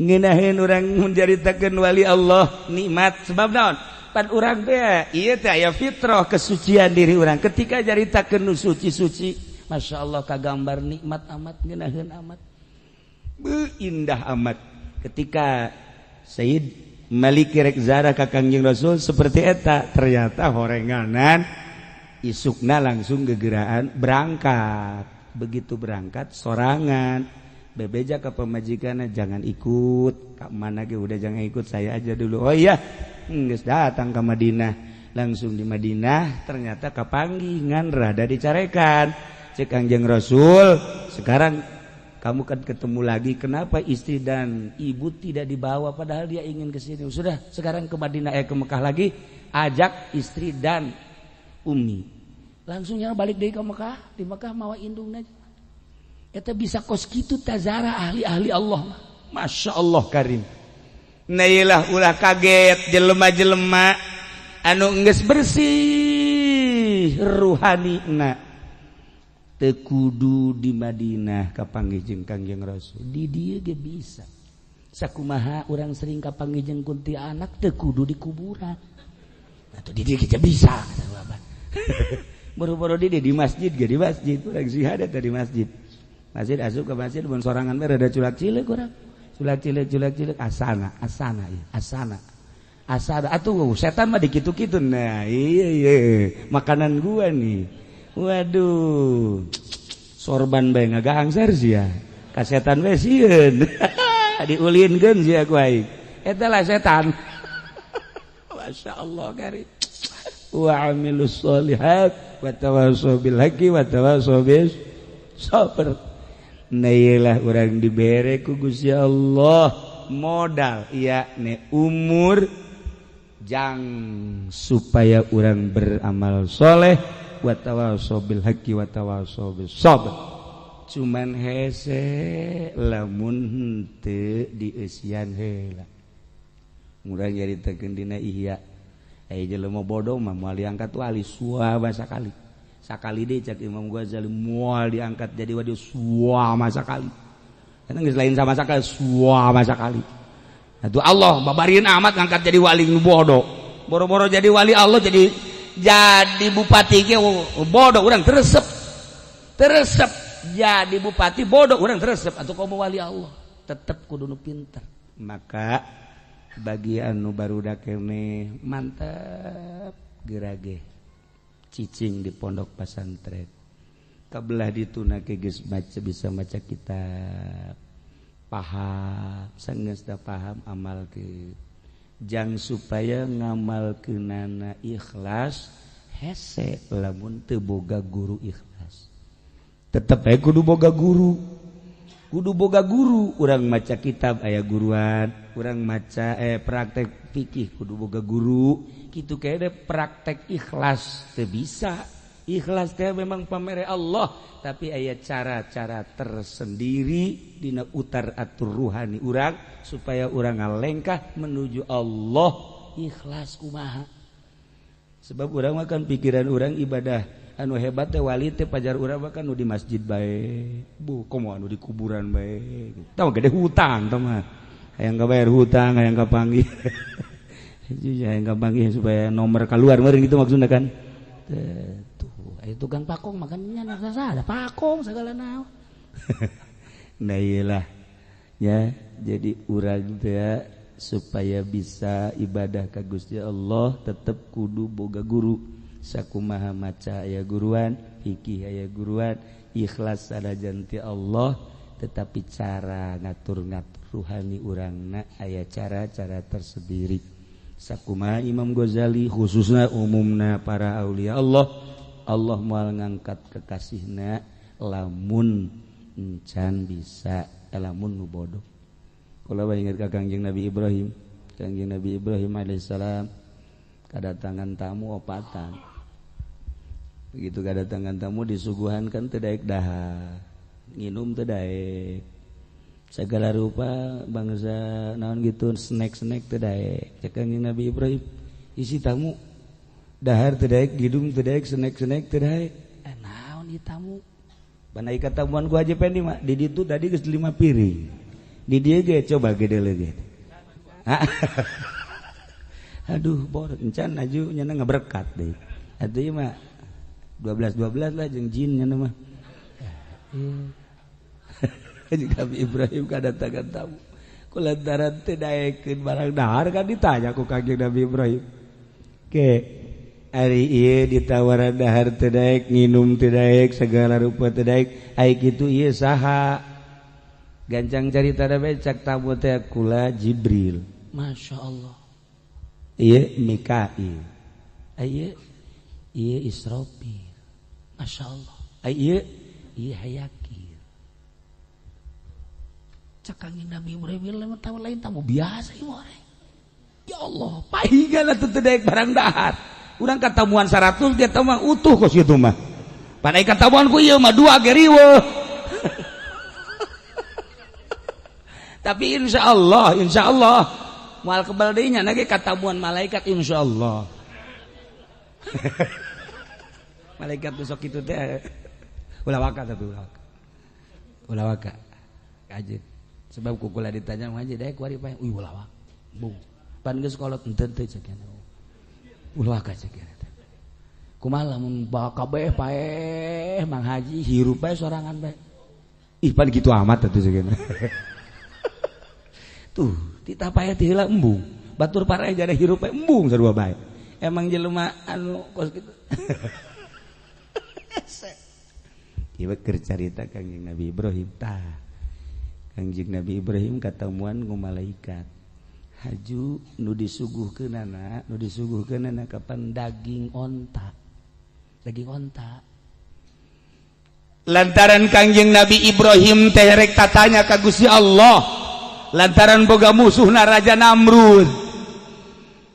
Ngenahin urang menceritakan wali Allah nikmat, sebab naon? Pan urang teh ieu teh aya fitrah kesucian diri urang. Ketika caritakeun nu suci-suci, Masya Allah, kagambar nikmat amat, ngeunaheun amat. Beuh, indah amat. Ketika Sayyid Malik rek ziarah ka Kangjeng Rasul seperti eta, ternyata horenganan isukna langsung gegeraan berangkat. Begitu berangkat sorangan, bebeja ke pemajikan, "Jangan ikut ke mana ge, udah jangan ikut, saya aja dulu." Oh iya, geus datang ke Madinah. Langsung di Madinah ternyata kapanggihan, rada dicarekan. Cek Kangjeng Rasul, "Sekarang Kamu kan ketemu lagi, kenapa istri dan ibu tidak dibawa padahal dia ingin ke sini? Sudah, sekarang ke Madinah, ke Mekah lagi, ajak istri dan umi. Langsungnya balik dari ke Mekah, di Mekah mawa indungna. Eta bisa kos kitu tazara ahli-ahli Allah. Masya Allah karim. Nah iyalah, ulah kaget jelema-jelema anu geus bersih ruhani na teu kudu di Madinah kapanggih jeung Kangjeng Rasul, di dieu ge bisa. Sakumaha urang sering kapanggih jeung kuntilanak teu kudu di kuburan. Atau di dieu ge bisa kata Bapak. Boro-boro di masjid ge, di masjid urang syahadat di masjid. Masjid, asup ke masjid mun sorangan mah rada culak cileuk urang. Culak cileuk, culak cileuk, asana, asana ieu, asana. Asana atuh setan mah dikitu-kitu. Nah, iya iya makanan gua nih. Waduh. Sorban bae ngagangsar sia. Ka setan we sieun. Diulinkeun sia ku aing. Eta lah setan. Masya Allah karim. Wa amilus sholihat wa tawassaw bil haqqi wa tawassaw bis sabr. Nah iyalah, urang dibere ku Gusti Allah modal yakni umur jang supaya urang beramal soleh, wa tawassaw bil haqqi wa tawassaw bis sabr. Cuman hese lamun henteu dieusian heula. Urang nyaritakeun dina Ihya, aya jelema bodoh mah moal diangkat wali suah sakali. Sakali deh, cak Imam Ghazali, moal diangkat jadi wali suah sakali. Eta geus lain sama sakali, suah sakali. Atuh Allah babarin amat ngangkat jadi wali nu bodoh. Boro-boro jadi wali Allah, jadi bupati ge bodoh urang teresep. Teresep jadi bupati bodoh urang teresep, atuh komo wali Allah tetep kudu nu pinter. Maka bagi anu barudak keneh, mantep gerage cicing di pondok pesantren, kabelah dituna ke geus maca, bisa maca kitab, paham. Sanggeus da paham, amal ke jang supaya ngamal kenana ikhlas. Hese lamun teu boga guru ikhlas, tetep bae kudu boga guru, kudu boga guru. Urang maca kitab aya guruan, urang maca praktek fikih kudu boga guru. Kitu kayak praktek ikhlas teu bisa. Ikhlas teh memang pamere Allah, tapi aya cara-cara tersendiri dina utar atur ruhani urang supaya urang ngalengkah menuju Allah. Ikhlas kumaha? Sebab urang mah kan pikiran urang ibadah anu hebat teh, wali teh, pajar urang mah kan nu di masjid bae, bu komo anu di kuburan bae. Tahu gede hutang tah mah, hayang bayar hutang, hayang kapanggih, hayang kapanggih supaya nomor keluar meureun gitu maksudnya kan. Tuh aya tukang pakong makannya ada pakong segala naon. Nah iyalah ya, jadi urang teh supaya bisa ibadah ka Gusti Allah tetep kudu boga guru. Sakumaha maca aya guruan, fikih aya guruan, ikhlas sanajan ti Allah, tetapi cara ngatur-ngatur ruhani urangna aya cara-cara tersendiri. Sakumaha Imam Ghazali, khususnya umumna para aulia Allah, Allah moal ngangkat kekasihna lamun encan bisa, lamun nu bodoh. Kula ingat ka Kangjeng Nabi Ibrahim. Kangjeng Nabi Ibrahim alaihissalam kedatangan tamu opatan. Begitu kedatangan tamu disuguhan kan teu daek dahar, nginum teu daek, segala rupa bangsa naon gitu, snack-snack teu daek. Cek Kangjeng Nabi Ibrahim, isi tamu dahar teu daek, ngidum teu daek, snack-snack teu daek. Naon ieu tamu? Panai katamuan ku Haji Pendi mah di ditu tadi geus 5 piring. Di dieu ge coba gede leuge. Aduh, bor encan aju nyana ngaberkat deui. Atuh ieu mah 12 12 lah jeung jin nyana mah. Nabi Ibrahim kadatangan tamu. Kulantaran teu daekeun barang dahar kan ditanya ku Kangjeng Nabi Ibrahim. Ke ari ieu ditawaran dahar teu daek, nginum teu daek, segala rupa teu daek, ai kitu ieu saha? Gancang carita bae, cak tamu teh kula Jibril. Masya Allah. Ieu Mikail. Ieu ieu Israfil. Masya Allah. Ieu ieu Hayakir. Cak Kangjeng Nabi Ibrahim tamu lain tamu biasa ieu orang. Ya Allah, pahingan atuh teu daek barang dahar. Urang katamuan 100 dia mah utuh kos kitu mah. Pan ai katamuan ku ieu mah dua ge riweuh. Tapi insyaallah moal kebal deui nya ge katamuan malaikat insyaallah. Malaikat besok itu teh ulah waka tapi ulah waka. Ulah waka. Kajeun. Sebab ku kula ditanya ngaji daek kuari pae. Uy ulah waka. Bung. Pan geus kolot henteu teu cek ulah waka cek teh. Kumaha lamun kabeh paeh Mang Haji hirup bae sorangan bae. Ih pan kitu amat atuh cek. Tuh, titah paeh teh heula embung. Batur pareh jadi hirup bae embung sarua bae. Emang jelema anu kos kitu. Ieu keur carita Kangjeng Nabi Ibrahim tah. Kangjeng Nabi Ibrahim katamuan ku malaikat. Haju nu disuguhkeunana, nu disuguhkeunana kapan daging onta. Daging onta. Lantaran Kangjeng Nabi Ibrahim teh rek tatanya ka Gusti Allah. Lantaran boga musuhna Raja Namrud.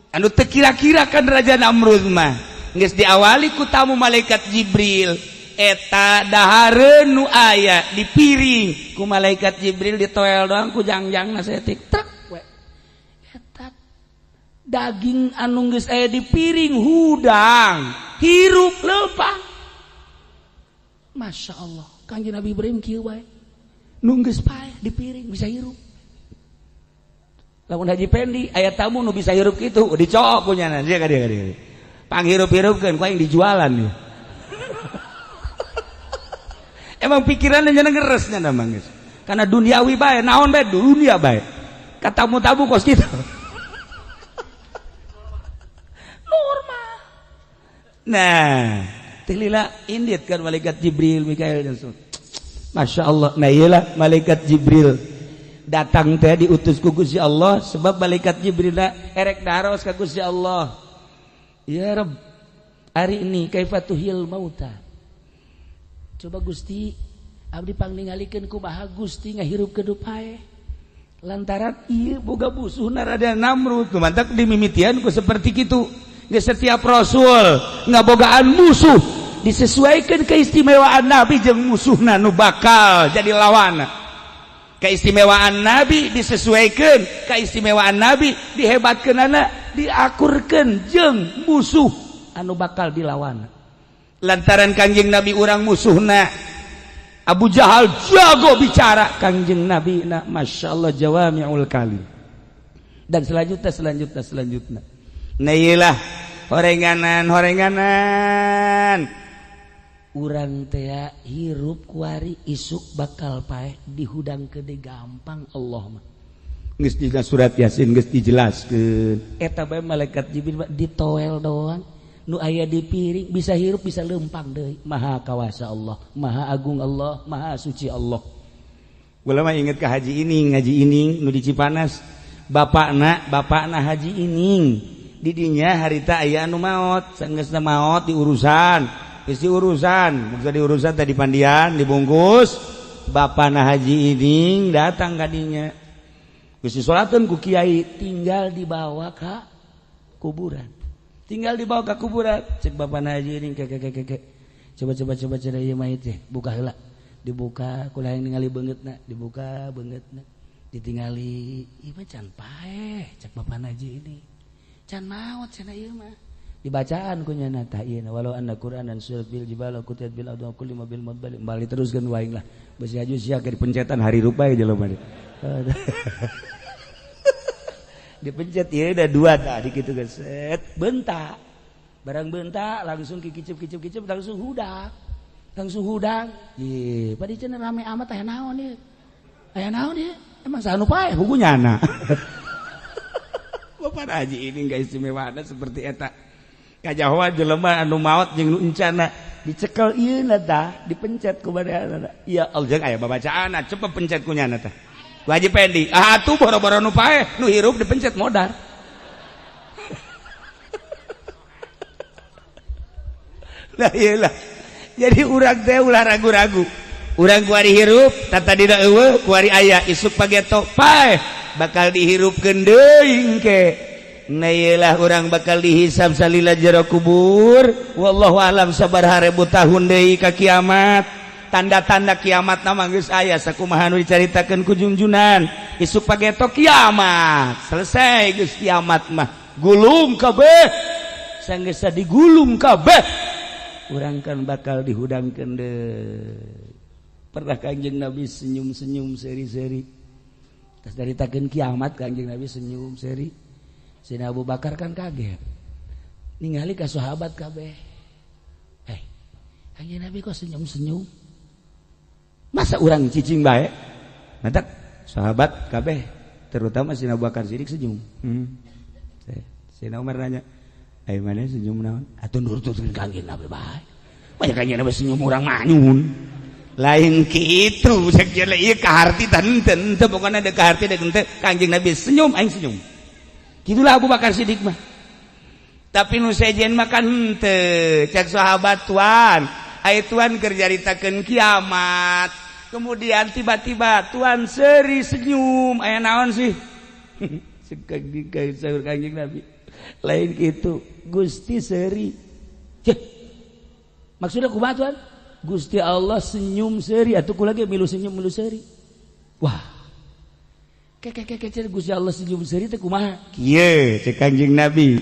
Anu teu kira-kira kan Raja Namrud mah. Geus diawali ku tamu malaikat Jibril. Eta dahareun nu aya di piring ku malaikat Jibril ditoel doang ku jangjangna saeutik trek we. Eta daging anu geus aya di piring hudang hirup leumpang. Masya Allah, Kangjeng Nabi Ibrahim kieu wae. Nu geus paeh di piring bisa hirup. Lamun Haji Pendi aya tamu nu bisa hirup kitu dicok ku nyana sia ka dieu ka dieu. Panghirup-hirupkeun ku aing dijualan ieu. Emang pikirannya nyana ngeres nyana mah geus. Karena duniawi bae, naon bae dunia bae. Katamu-tamu kos kitu. Normal. Nah, teh lila indit kan malaikat Jibril, Mikael dan semua. Masya Allah. Nah iyalah malaikat Jibril datang teh diutus ku Gusti Allah sebab malaikat Jibril erek daros ka Gusti Allah. Ya Rabb, hari ini kaifa tuhil mauta. Coba Gusti abdi pangningalikeun kumaha Gusti ngahirupkeun nu paeh. Lantaran ieu boga musuhna Raja Namrud, mantak dimimitian ku seperti kitu. Geus setiap rasul ngabogaan musuh disesuaikan keistimewaan Nabi jeung musuhna nu bakal jadi lawan. Keistimewaan Nabi disesuaikan, keistimewaan Nabi dihebatkeunana, diakurkeun jeung musuh anu bakal dilawan. Lantaran Kangjeng Nabi urang musuhna Abu Jahal jago bicara, Kangjeng Nabi na Masya Allah jawami'ul kalim. Dan selanjutnya selanjutnya selanjutnya. Nah iyalah horenganan horenganan urang teh hirup kuari isuk bakal paeh dihudang gede gampang Allah mah. Geus dina surat Yasin geus dijelaskeun. Eta bae malaikat Jibril ditoel doang nu aya di piring bisa hirup bisa lempang deui. Maha kawasa Allah, maha agung Allah, maha suci Allah. Gua mah inget ke Haji Ining, Haji Ining nu di Cipanas. Bapakna Haji Ining. Didinya harita aya anu maot, sanggeusna maot diurusan. Geus diurusan, maksud diurusan tadi pandian dibungkus. Bapakna Haji Ining datang ka dinya. Geus disolatkeun ku kiai, tinggal dibawa ka kuburan. Tinggal dibawa ke kuburan. Cek bapakna Haji Ining ke ke. Coba coba coba coba ieu mayit teh, buka heula. Dibuka, kula yang ningali beungeutna, dibuka beungeutna. Ditingali, ieu mah can paeh, cek bapakna Haji ini. Can maot cenah ieu mah. Dibacaan ku nya tah ieu walau anna Qur'anan surat bil jibal kutiat bil ardh kulli ma bil mudbal bali teruskeun waing lah. Besi aju sia ke dipencetan hari rupa jelema mah. Dipencet ieu udah dua tah di kitu geus set bentak. Barang bentak langsung kicip-kicip-kicip langsung hudang. Langsung hudang. Ye, padi cenah rame amat aya naon ieu? Aya naon ieu? Emang saha nu paeh huku nyana. Bapak Haji ini enggak istimewa seperti eta. Kajahoan jelema anu maot jeung nu encana dicekel ieu na tah dipencet ku badanna. Ya Allah jeung aya babacaanna cepet pencet ku nyana tah. Wajib Pendi. Ah atuh boro-boro nu paeh, nu hirup dipencet modar. Lah iyalah. Jadi urang teh ulah ragu-ragu. Urang kuari hirup tata dina eueuh, kuari aya isuk pageto paeh bakal dihirupkeun deui engke. Nah iyalah urang bakal dihisab salila jero kubur. Wallahu alam sabaraha ribu tahun deui ka kiamat. Tanda-tanda kiamat nama geus aya sakumaha nu dicaritakeun ku Junjunan. Isuk pageto kiamat. Selesai geus kiamat mah. Gulung kabeh. Sanggeus digulung kabeh. Urang kan bakal dihudangkeun deui. Pernah Kanjeng Nabi senyum-senyum seri-seri. Tas caritakeun kiamat Kanjeng Nabi senyum seri. Sayyidina Abu Bakar kan kaget. Ningali ka sahabat kabeh. Eh, Kanjeng Nabi kok senyum-senyum? Masa urang cicing bae? Matak sahabat kabeh, terutama Sayyidina Abu Bakar Siddiq senyum. Sayyidina Umar nanya, "Ai mana senyum naon?" Atuh nurutkeun Kanjeng Nabi bae. Banyak Kanjeng Nabi senyum urang manyun. Lain kitu sakieu ieu kaharti teu teu pokona deuk kaharti deuk henteu Kanjeng Nabi senyum aing senyum. Gitulah Abu Bakar Siddiq mah. Tapi nu sejen mah kan henteu, cek sahabat tuan, ai tuan keur caritakeun kiamat. Kemudian tiba-tiba tuan seri senyum, aya naon sih? Saur Kanjeng Nabi. Lain kitu, Gusti seri. Cek. Maksudnya kumaha tuan? Gusti Allah senyum seri atuh kula ge milu senyum milu seri. Wah. Keke keke keke Gusti Allah senyum seri teh kumaha? Kieu cek Kanjeng Nabi.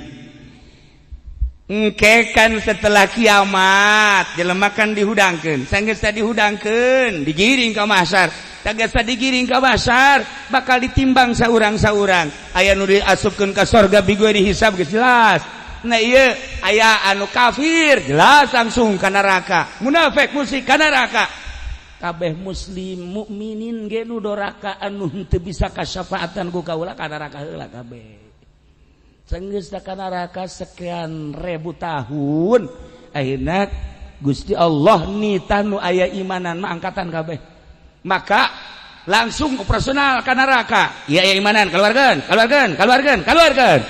Engke kan setelah kiamat jelema kan dihudangkeun. Sanggeus dihudangkeun, digiring ka mahsyar. Sanggeus digiring ka mahsyar, bakal ditimbang saurang-saurang. Aya nu diasupkeun ka sorga bigo dihisab geus jelas. Nah iya aya anu kafir jelas langsung ka neraka, munafik musyrik ka neraka. Kabeh muslim mukminin ge nu doraka anu henteu bisa kasyafaatan ku kaula ka neraka heula kabeh. Sanggeus ka neraka sekian ribu tahun, akhirna Gusti Allah nitah nu aya imanan mah angkatan kabeh. Maka langsung operasional ka neraka. Ieu aya imanan keluarkeun, keluarkeun, keluarkeun, keluarkeun.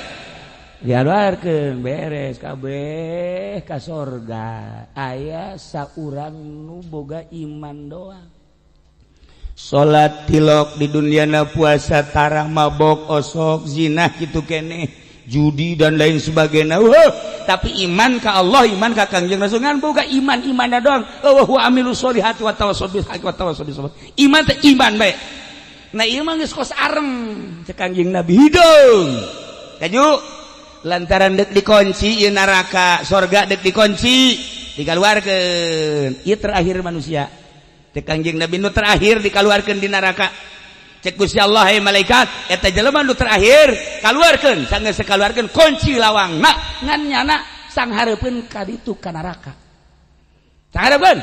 Dialuarkeun beres kabeh ka sorga. Aya saurang nu boga iman doang. Salat tilok di dunyana, puasa tarah, mabok osok, zina kitu keneh, judi dan lain sebagainya. Wah, tapi iman ka Allah, iman ka Kangjeng Rasul, ngan boga iman imanna doang. Wa amilu sholihati wa tawassaw bil haqqi wa tawassaw bis sabr. Iman teh iman bae. Nah ieu mah geus kos areng cek Kangjeng Nabi hidung. Kaju lantaran dek dikunci ieu neraka, sorga dek dikunci, dikaluarkeun. Ieu terakhir manusia. Cek Kangjeng Nabi nu terakhir dikaluarkeun di neraka. Cek Gusti Allah, "Hei malaikat, eta jelema nu terakhir kaluarkeun." Sanggeus sakaluarkeun kunci lawangna, ngan nyana sanghareupeun ka ditu ka neraka. Sanghareupeun.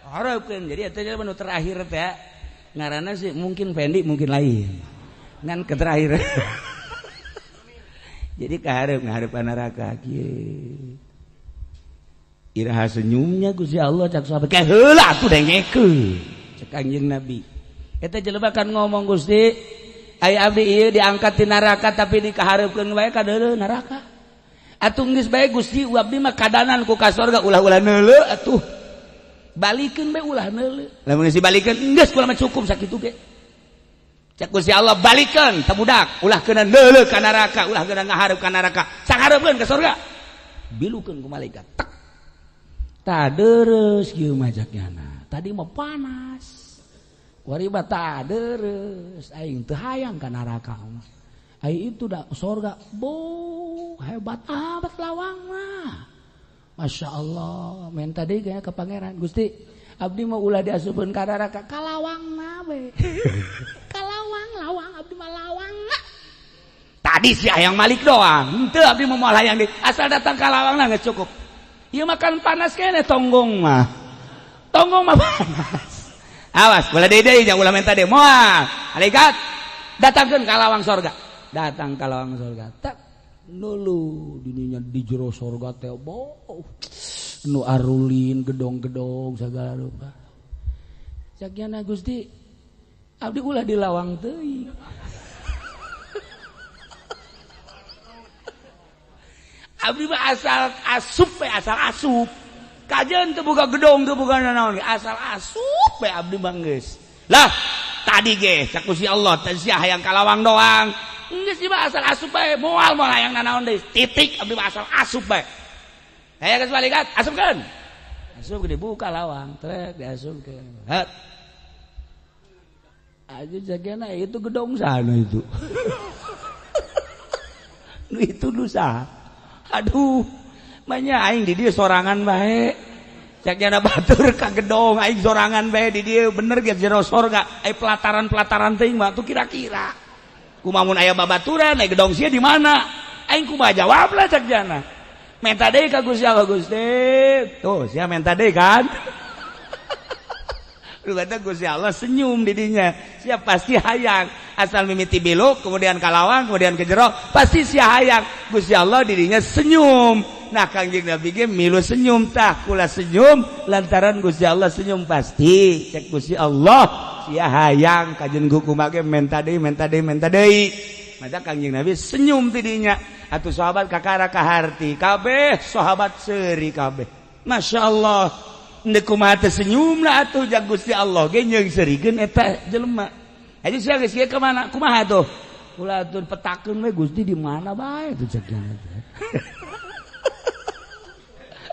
Hareupeun. Jadi eta jelema nu terakhir teh ngaranna sih mungkin Fendi, mungkin lain. Ngan ke terakhir. Jadi kaharep ngaharep neraka kieu. Iraha senyumnya Gusti Allah cak sahabat kayak heula atuh dengekeun. Cek Kanjeng Nabi. Eta jelema kan ngomong, "Gusti, aya abdi ieu diangkat ti neraka tapi dikahareupkeun wae ka deuleu neraka. Atuh geus bae Gusti, abdi mah kadanan ku ka sorga, ulah-ulah neuleu atuh. Balikeun bae ulah neuleu." Lamun geus dibalikeun geus kula mah cukup sakitu ge. Cek Gusti Allah, "Balikeun teh budak, ulah kena neuleu ka neraka, ulah kena ngahareup ka neraka. Sanghareupeun ka sorga." Bilukeun ku malaikat. Tek. Tah deres kieu mah nyana. Tadi mah panas. Kuari mah tah deres, aing teu hayang ka neraka mah. Ai itu dah sorga, bo hebat amat lawangna. Masya Allah, minta deui kayaknya ke pangeran. "Gusti, abdi mau ulah diasupkeun ka neraka, ka lawangna we. Ka lawang, lawang abdi mah lawangna. Tadi sih hayang malik doang. Henteu, abdi mau moal hayang deui. Asal datang ka lawangna geus cukup." Ieu makan panas kene tonggong mah. Tonggong mah panas. Awas, ulah deui deui, jangan ulah minta deui. Moal. Malaikat, datangkeun ka lawang sorga. Datang ka lawang sorga. Tak nulu dininya di jero sorga teh bo. Nu arulin gedong-gedong segala rupa. Cak "Gusti, abdi ulah di lawang teuing. Abdi mah asal asup we, asal asup. Kajeun teu boga gedong teu boga nanaon asal asup we abdi mah geus. Lah tadi ge cak Gusti Allah teh sia hayang ka lawang doang. Geus mah asal asup bae moal moal hayang nanaon deui. Titik abdi mah asal asup bae. Aya geus balikat asupkeun. Asup dibuka lawang trek diasupkeun. Het. Aja jagana itu gedong sana itu. Nu itu dosa. Aduh, banyak aing di dieu sorangan bae. Cak jana batur ka gedong aing sorangan bae di dieu bener ge jero sorga. Ai pelataran-pelataran teuing mah tuh kira-kira. Kumaha mun aya babaturan ai gedong sia di mana? Aing kumaha jawab lah cak jana. Menta deui ka Gusti Allah Gusti. Tuh sia menta deui kan. Rupanya Gusti Allah senyum didinya. Siap pasti hayang. Asal mimiti biluk, kemudian kalawang, kemudian ke jero, pasti sia hayang. Gusti Allah didinya senyum. Nah Kangjeng Nabi ge milu senyum tah kula senyum lantaran Gusti Allah senyum pasti. Cek Gusti Allah sia hayang kajen kumaha ge menta deui, menta deui, menta deui. Maka Kangjeng Nabi senyum tidinya. Atuh sahabat kakara kaharti kabeh sahabat seuri kabeh. Masya Allah. Ndek kumaha teh senyum lah atuh jag Gusti Allah ge nyeung seurikeun eta jelema. Haji sia geus ka mana? Kumaha tuh? Kula atuh petakeun we Gusti di mana bae tuh cek teh.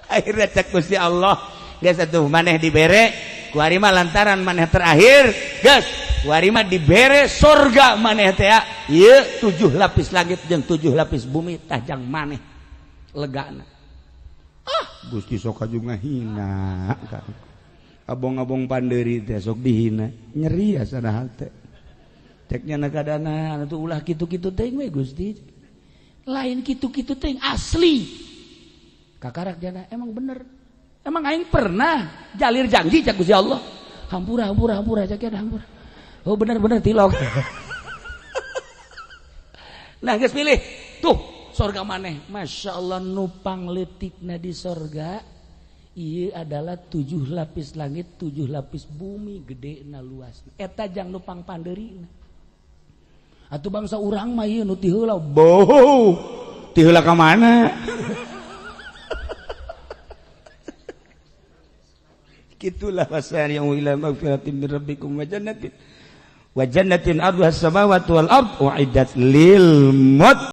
Akhirnya cek Gusti Allah geus atuh maneh dibere ku ari mah lantaran maneh terakhir geus ku ari mah dibere sorga maneh teh ieu 7 lapis langit jeung 7 lapis bumi tah jang maneh legana. Ah Gusti sok aju ngahina abong-abong panderi teh sok dihina nyeri asana hate ceknya nakadana atuh ulah kitu-kitu teuing we Gusti lain kitu-kitu teuing asli kakarak jana emang bener emang aing pernah jalir janji cak Gusti Allah hampura hampura hampura cak hampura oh bener-bener tilok. Nah geus pilih tuh sorga maneh Masya Allah nupang leutikna di sorga ieu adalah 7 lapis langit 7 lapis bumi gedena luas eta jang nupang pandeurina atuh bangsa urang mah ieu nu ti heula boh ti heula ka mana. Kitulah wasari'u ila magfiratin min rabbikum wa jannatin arduha as-samawati wal ard uiddat lil muttaqin.